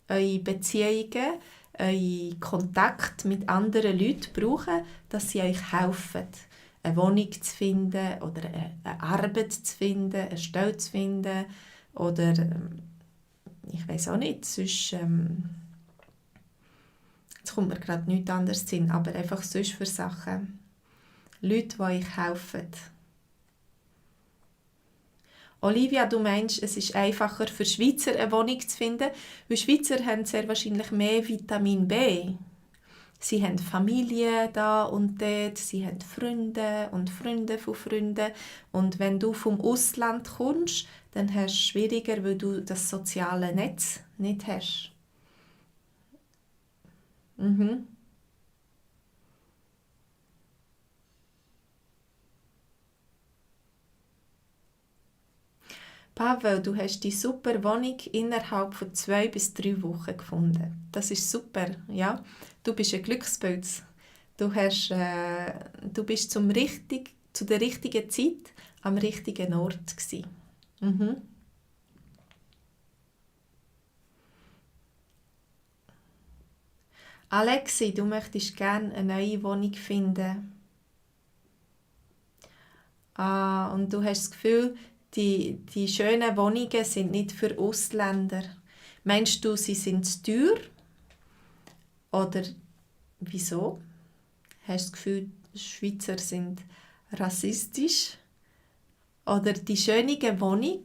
eure Beziehungen, euren Kontakt mit anderen Leuten brauchen, dass sie euch helfen, eine Wohnung zu finden oder eine Arbeit zu finden, eine Stelle zu finden oder ich weiß auch nicht, sonst jetzt kommt mir gerade nichts anderes in den Sinn, aber einfach sonst für Sachen. Leute, die euch helfen. Olivia, du meinst, es ist einfacher für Schweizer eine Wohnung zu finden, weil Schweizer haben sehr wahrscheinlich mehr Vitamin B. Sie haben Familie da und dort, sie haben Freunde und Freunde von Freunden. Und wenn du vom Ausland kommst, dann hast du es schwieriger, weil du das soziale Netz nicht hast. Mhm. Pavel, du hast die super Wohnung innerhalb von 2 bis 3 Wochen gefunden. Das ist super, ja. Du bist ein Glückspilz. Du bist zu der richtigen Zeit am richtigen Ort gsi. Mhm. Alexi, du möchtest gerne eine neue Wohnung finden. Und du hast das Gefühl, die schönen Wohnungen sind nicht für Ausländer. Meinst du, sie sind zu teuer? Oder wieso? Hast du das Gefühl, Schweizer sind rassistisch? Oder die schönen Wohnungen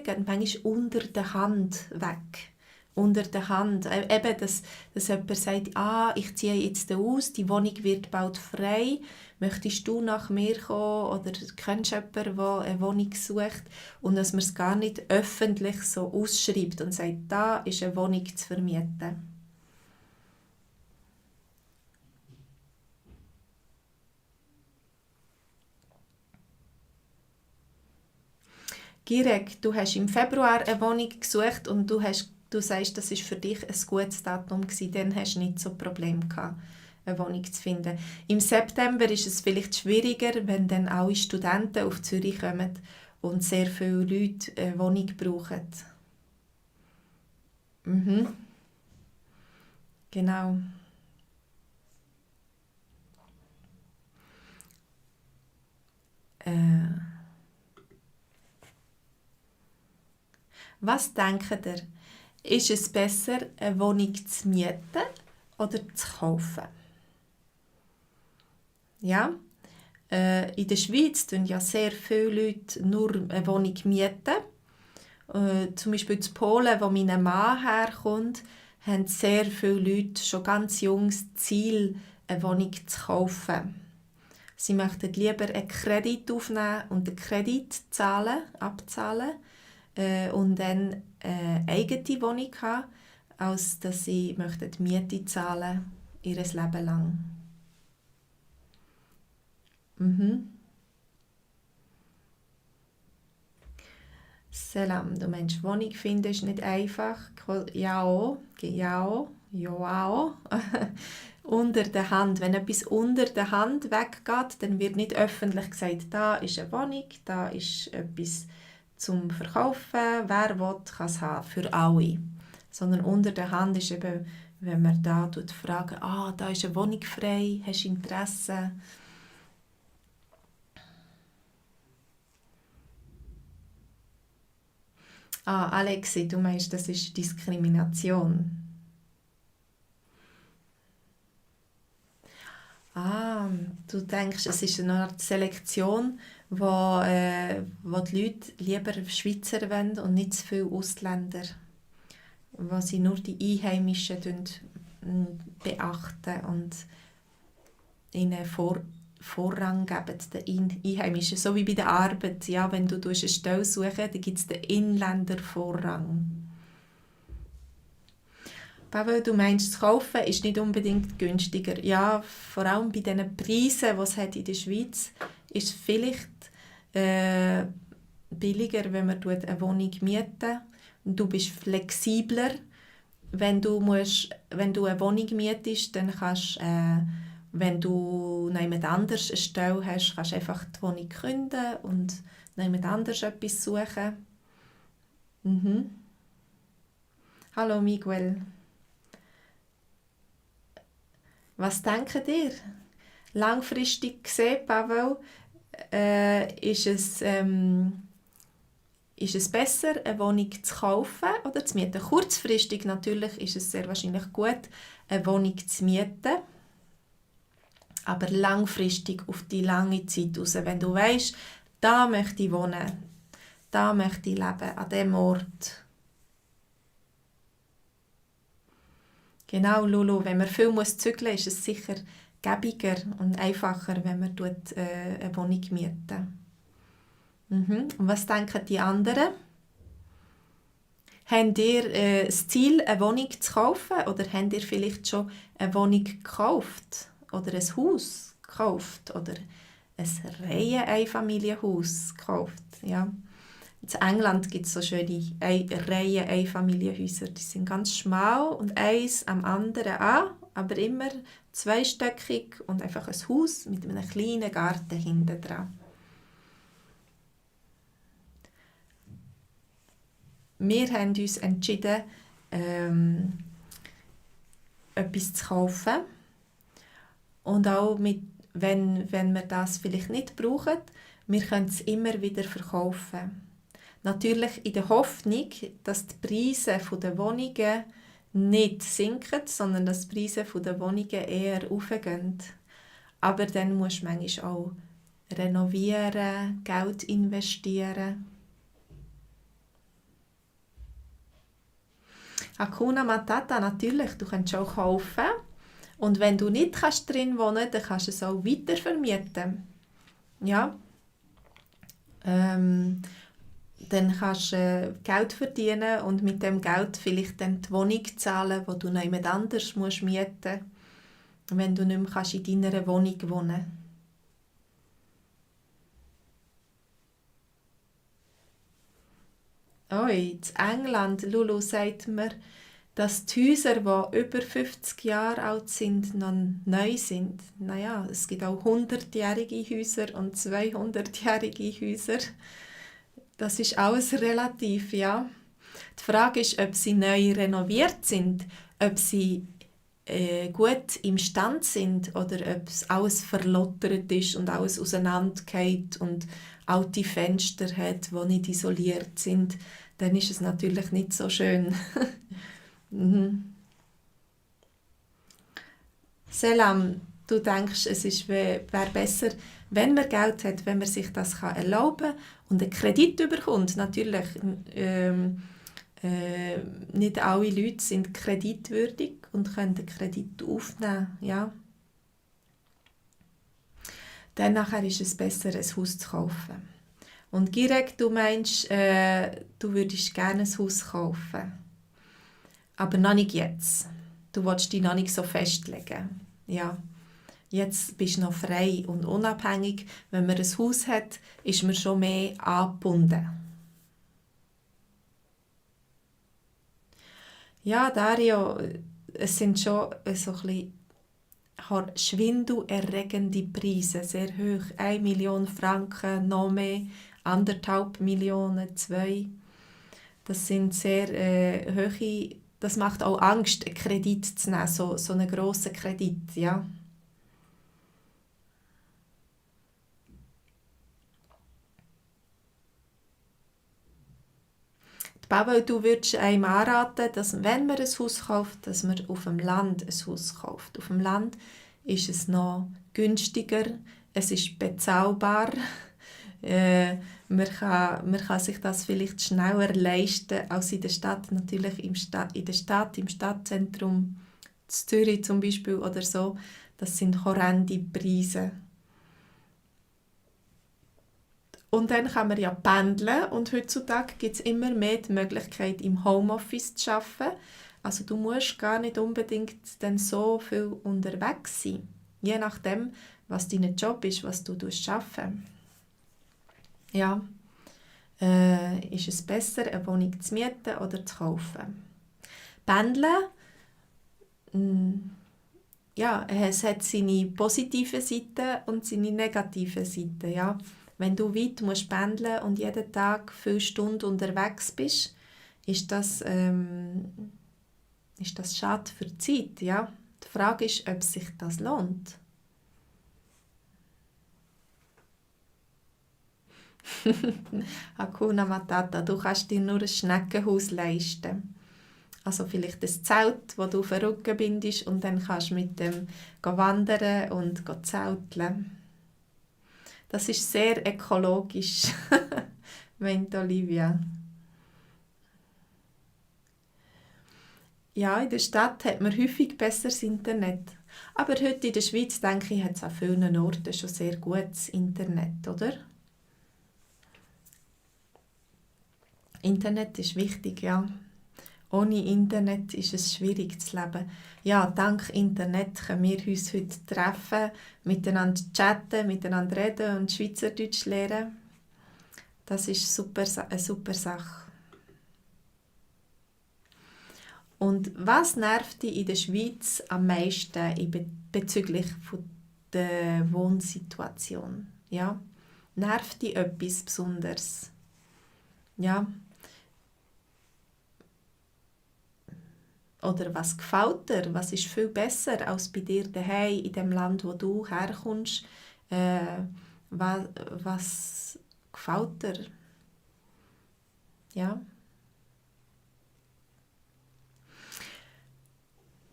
gehen manchmal unter der Hand weg. Unter der Hand. Eben, dass jemand sagt, ich ziehe jetzt aus, die Wohnung wird bald frei. Möchtest du nach mir kommen? Oder kennst du jemanden, der eine Wohnung sucht? Und dass man es gar nicht öffentlich so ausschreibt und sagt, da ist eine Wohnung zu vermieten. Girek, du hast im Februar eine Wohnung gesucht und du sagst, das ist für dich ein gutes Datum gewesen, dann hast du nicht so Probleme gehabt, eine Wohnung zu finden. Im September ist es vielleicht schwieriger, wenn dann alle Studenten auf Zürich kommen und sehr viele Leute eine Wohnung brauchen. Mhm, genau. Äh, was denkt ihr? Ist es besser, eine Wohnung zu mieten oder zu kaufen? Ja? In der Schweiz mieten ja sehr viele Leute nur eine Wohnung mieten. Zum Beispiel in Polen, wo mein Mann herkommt, haben sehr viele Leute schon ganz jung das Ziel, eine Wohnung zu kaufen. Sie möchten lieber einen Kredit aufnehmen und den Kredit abzahlen und dann eine eigene Wohnung haben, als dass sie möchten die Miete zahlen ihr Leben lang. Mhm. Selam, du meinst, Wohnung finden ist nicht einfach. Ja, auch. Ja, auch. Ja, auch. Unter der Hand. Wenn etwas unter der Hand weggeht, dann wird nicht öffentlich gesagt, da ist eine Wohnung, da ist etwas zum Verkaufen. Wer will, kann es haben, für alle. Sondern unter der Hand ist eben, wenn man da fragt, da ist eine Wohnung frei, hast du Interesse? Alexi, du meinst, das ist Diskrimination. Ah, du denkst, es ist eine Art Selektion, wo die Leute lieber Schweizer wollen und nicht zu viele Ausländer, wo sie nur die Einheimischen beachten und ihnen Vorrang geben, den Einheimischen. So wie bei der Arbeit. Ja, wenn du eine Stelle suchen, dann gibt es den Inländervorrang. Pavel, du meinst, das Kaufen ist nicht unbedingt günstiger. Ja, vor allem bei diesen Preisen, die es hat in der Schweiz, ist es vielleicht billiger, wenn man eine Wohnung mieten. Du bist flexibler. Wenn du eine Wohnung mietest, dann kannst wenn du noch jemand anderes eine Stelle hast, kannst du einfach die Wohnung kündigen und noch jemand anderes etwas suchen. Mhm. Hallo Miguel. Was denkt ihr? Langfristig gesehen, Pavel, ist es besser, eine Wohnung zu kaufen oder zu mieten? Kurzfristig natürlich ist es sehr wahrscheinlich gut, eine Wohnung zu mieten. Aber langfristig, auf die lange Zeit raus, wenn du weisst, da möchte ich wohnen, da möchte ich leben, an diesem Ort. Genau, Lulu, wenn man viel zügeln muss, ist es sicher gäbiger und einfacher, wenn man eine Wohnung mieten. Und was denken die anderen? Habt ihr das Ziel, eine Wohnung zu kaufen oder habt ihr vielleicht schon eine Wohnung gekauft oder ein Haus gekauft oder ein Reihen-Einfamilienhaus gekauft? Ja. In England gibt es so schöne Reihen-Einfamilienhäuser. Die sind ganz schmal und eins am anderen an, aber immer zweistöckig und einfach ein Haus mit einem kleinen Garten hinten dran. Wir haben uns entschieden, etwas zu kaufen. Und auch wenn wir das vielleicht nicht brauchen, wir können es immer wieder verkaufen. Natürlich in der Hoffnung, dass die Preise der Wohnungen nicht sinken, sondern dass die Preise der Wohnungen eher raufgehen. Aber dann musst du manchmal auch renovieren, Geld investieren. Hakuna Matata, natürlich, du kannst auch kaufen. Und wenn du nicht drin wohnen kannst, dann kannst du es auch weiter vermieten. Ja. Dann kannst du Geld verdienen und mit dem Geld vielleicht dann die Wohnung zahlen, die du noch jemand anders mieten musst, wenn du nicht mehr in deiner Wohnung wohnen kannst. In England, Lulu, sagt mir, dass die Häuser, die über 50 Jahre alt sind, noch neu sind. Naja, es gibt auch 100-jährige Häuser und 200-jährige Häuser. Das ist alles relativ, ja. Die Frage ist, ob sie neu renoviert sind, ob sie gut im Stand sind oder ob es alles verlottert ist und alles auseinandergeht und alte Fenster hat, die nicht isoliert sind, dann ist es natürlich nicht so schön. Selam, du denkst, es wäre besser, wenn man Geld hat, wenn man sich das erlauben kann und einen Kredit bekommt. Natürlich, nicht alle Leute sind kreditwürdig und können den Kredit aufnehmen. Ja. Dann nachher ist es besser, ein Haus zu kaufen. Und Girek, du meinst, du würdest gerne ein Haus kaufen. Aber noch nicht jetzt. Du willst dich noch nicht so festlegen. Ja. Jetzt bist du noch frei und unabhängig. Wenn man ein Haus hat, ist man schon mehr angebunden. Ja, Dario, es sind schon so ein bisschen schwindelerregende Preise, sehr hoch. 1 Million Franken, noch mehr, 1,5 Millionen, 2. Das sind sehr hohe, das macht auch Angst, einen Kredit zu nehmen, so einen grossen Kredit, ja. Pavel, du würdest einem anraten, dass wenn man ein Haus kauft, dass man auf dem Land ein Haus kauft. Auf dem Land ist es noch günstiger, es ist bezahlbar, man kann sich das vielleicht schneller leisten als in der Stadt. Natürlich in der Stadt, im Stadtzentrum, in Zürich zum Beispiel oder so, das sind horrende Preise. Und dann kann man ja pendeln und heutzutage gibt es immer mehr die Möglichkeit, im Homeoffice zu arbeiten. Also du musst gar nicht unbedingt dann so viel unterwegs sein. Je nachdem, was dein Job ist, was du arbeiten. Ja, ist es besser, eine Wohnung zu mieten oder zu kaufen? Pendeln, ja, es hat seine positiven Seiten und seine negativen Seiten. Ja. Wenn du weit musst pendeln und jeden Tag viele Stunden unterwegs bist, ist das schade für die Zeit. Ja. Die Frage ist, ob sich das lohnt. Hakuna Matata, du kannst dir nur ein Schneckenhaus leisten. Also vielleicht ein Zelt, wo du auf den Rücken bindest und dann kannst du mit dem wandern und zelteln. Das ist sehr ökologisch, meint Olivia. Ja, in der Stadt hat man häufig besseres Internet. Aber heute in der Schweiz, denke ich, hat es an vielen Orten schon sehr gutes Internet, oder? Internet ist wichtig, ja. Ohne Internet ist es schwierig zu leben. Ja, dank Internet können wir uns heute treffen, miteinander chatten, miteinander reden und Schweizerdeutsch lernen. Das ist eine super Sache. Und was nervt dich in der Schweiz am meisten bezüglich der Wohnsituation? Ja? Nervt dich etwas Besonderes? Ja? Oder was gefällt dir? Was ist viel besser als bei dir daheim in dem Land, wo du herkommst? Was gefällt dir? Ja?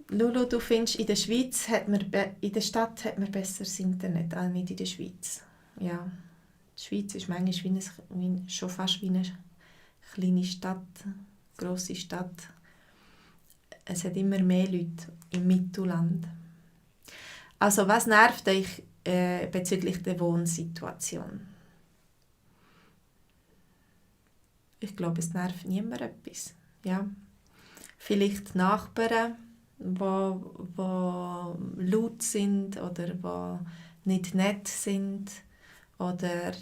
Lulu, du findest, in der Schweiz in der Stadt hat man besseres Internet als nicht in der Schweiz. Ja. Die Schweiz ist manchmal schon fast wie eine kleine Stadt, grosse Stadt. Es hat immer mehr Leute im Mittelland. Also was nervt dich bezüglich der Wohnsituation? Ich glaube, es nervt niemand etwas. Ja. Vielleicht die Nachbarn, die laut sind oder die nicht nett sind. Oder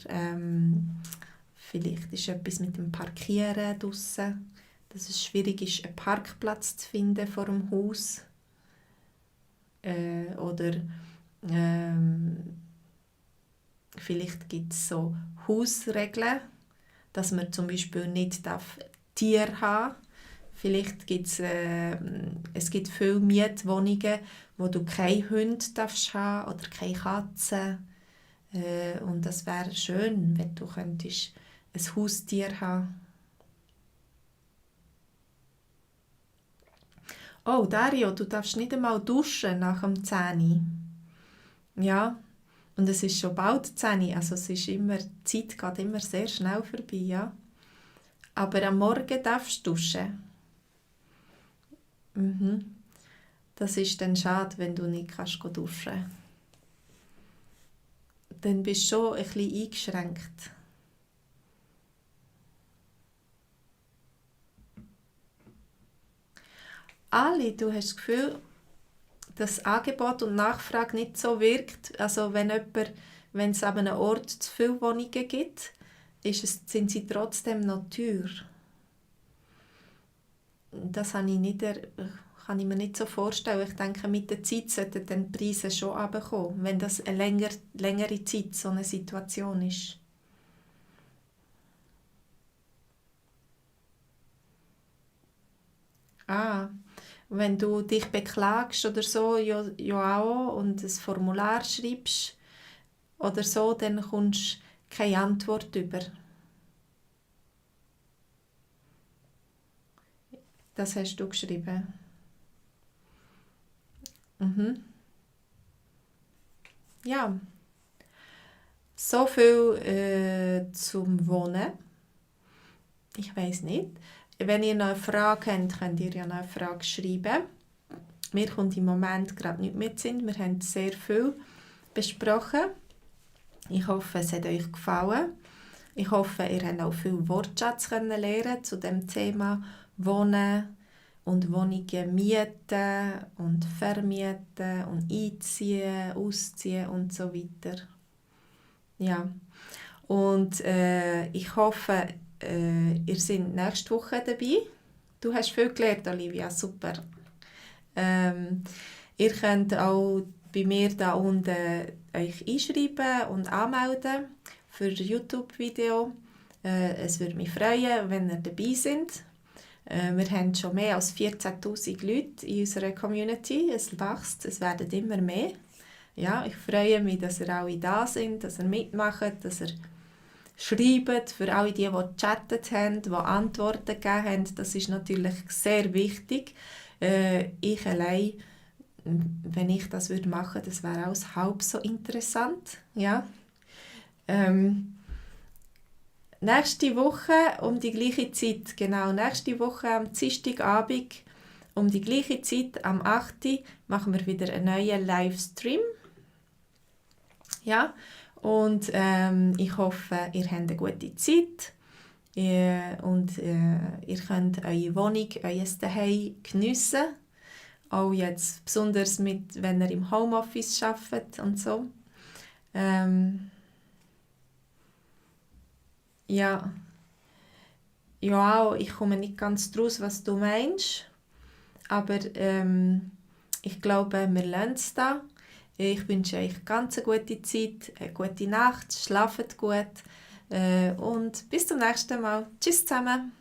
vielleicht ist etwas mit dem Parkieren draussen, dass es schwierig ist, einen Parkplatz zu finden vor dem Haus. Oder vielleicht gibt es so Hausregeln, dass man zum Beispiel nicht Tiere haben darf. Vielleicht es gibt viele Mietwohnungen, wo du keine Hunde darfst haben oder keine Katzen. Und das wäre schön, wenn du könntest ein Haustier haben. Oh, Dario, du darfst nicht einmal duschen nach dem 10. Ja, und es ist schon bald 10, also die Zeit geht immer sehr schnell vorbei, ja. Aber am Morgen darfst du duschen. Mhm. Das ist dann schade, wenn du nicht duschen kannst. Dann bist du schon ein bisschen eingeschränkt. Ali, du hast das Gefühl, dass Angebot und Nachfrage nicht so wirkt. Also wenn es an einem Ort zu viele Wohnungen gibt, sind sie trotzdem noch teuer. Das kann ich mir nicht so vorstellen. Ich denke, mit der Zeit sollten dann die Preise schon runterkommen, wenn das eine längere Zeit so eine Situation ist. Ah, wenn du dich beklagst oder so, ja auch, und ein Formular schreibst oder so, dann kommst du keine Antwort über. Das hast du geschrieben. Mhm. Ja, so viel zum Wohnen. Ich weiß nicht. Wenn ihr noch eine Frage habt, könnt ihr ja noch eine Frage schreiben. Mir kommt im Moment gerade nicht mehr Sinn. Wir haben sehr viel besprochen. Ich hoffe, es hat euch gefallen. Ich hoffe, ihr habt auch viel Wortschatz lernen zu dem Thema Wohnen und Wohnungen mieten und vermieten und einziehen, ausziehen und so weiter. Ja. Und ich hoffe, ihr seid nächste Woche dabei. Du hast viel gelernt, Olivia, super. Ihr könnt auch bei mir da unten euch einschreiben und anmelden für das YouTube-Video. Es würde mich freuen, wenn ihr dabei seid. Wir haben schon mehr als 14'000 Leute in unserer Community. Es wächst, es werden immer mehr. Ja, ich freue mich, dass ihr alle da sind, dass ihr mitmacht, dass ihr schreibt, für alle die gechattet haben, die Antworten gegeben haben. Das ist natürlich sehr wichtig. Ich allein, wenn ich das machen würde, das wäre auch halb so interessant. Ja. Nächste Woche um die gleiche Zeit, genau, nächste Woche am Dienstagabend um die gleiche Zeit, am 8. machen wir wieder einen neuen Livestream. Ja, und ich hoffe, ihr habt eine gute Zeit und ihr könnt eure Wohnung, euer Zuhause geniessen. Auch jetzt besonders wenn ihr im Homeoffice arbeitet und so. Ja, ich komme nicht ganz draus, was du meinst, aber ich glaube, wir lernen es da. Ich wünsche euch ganz eine gute Zeit, eine gute Nacht, schlaft gut und bis zum nächsten Mal. Tschüss zusammen!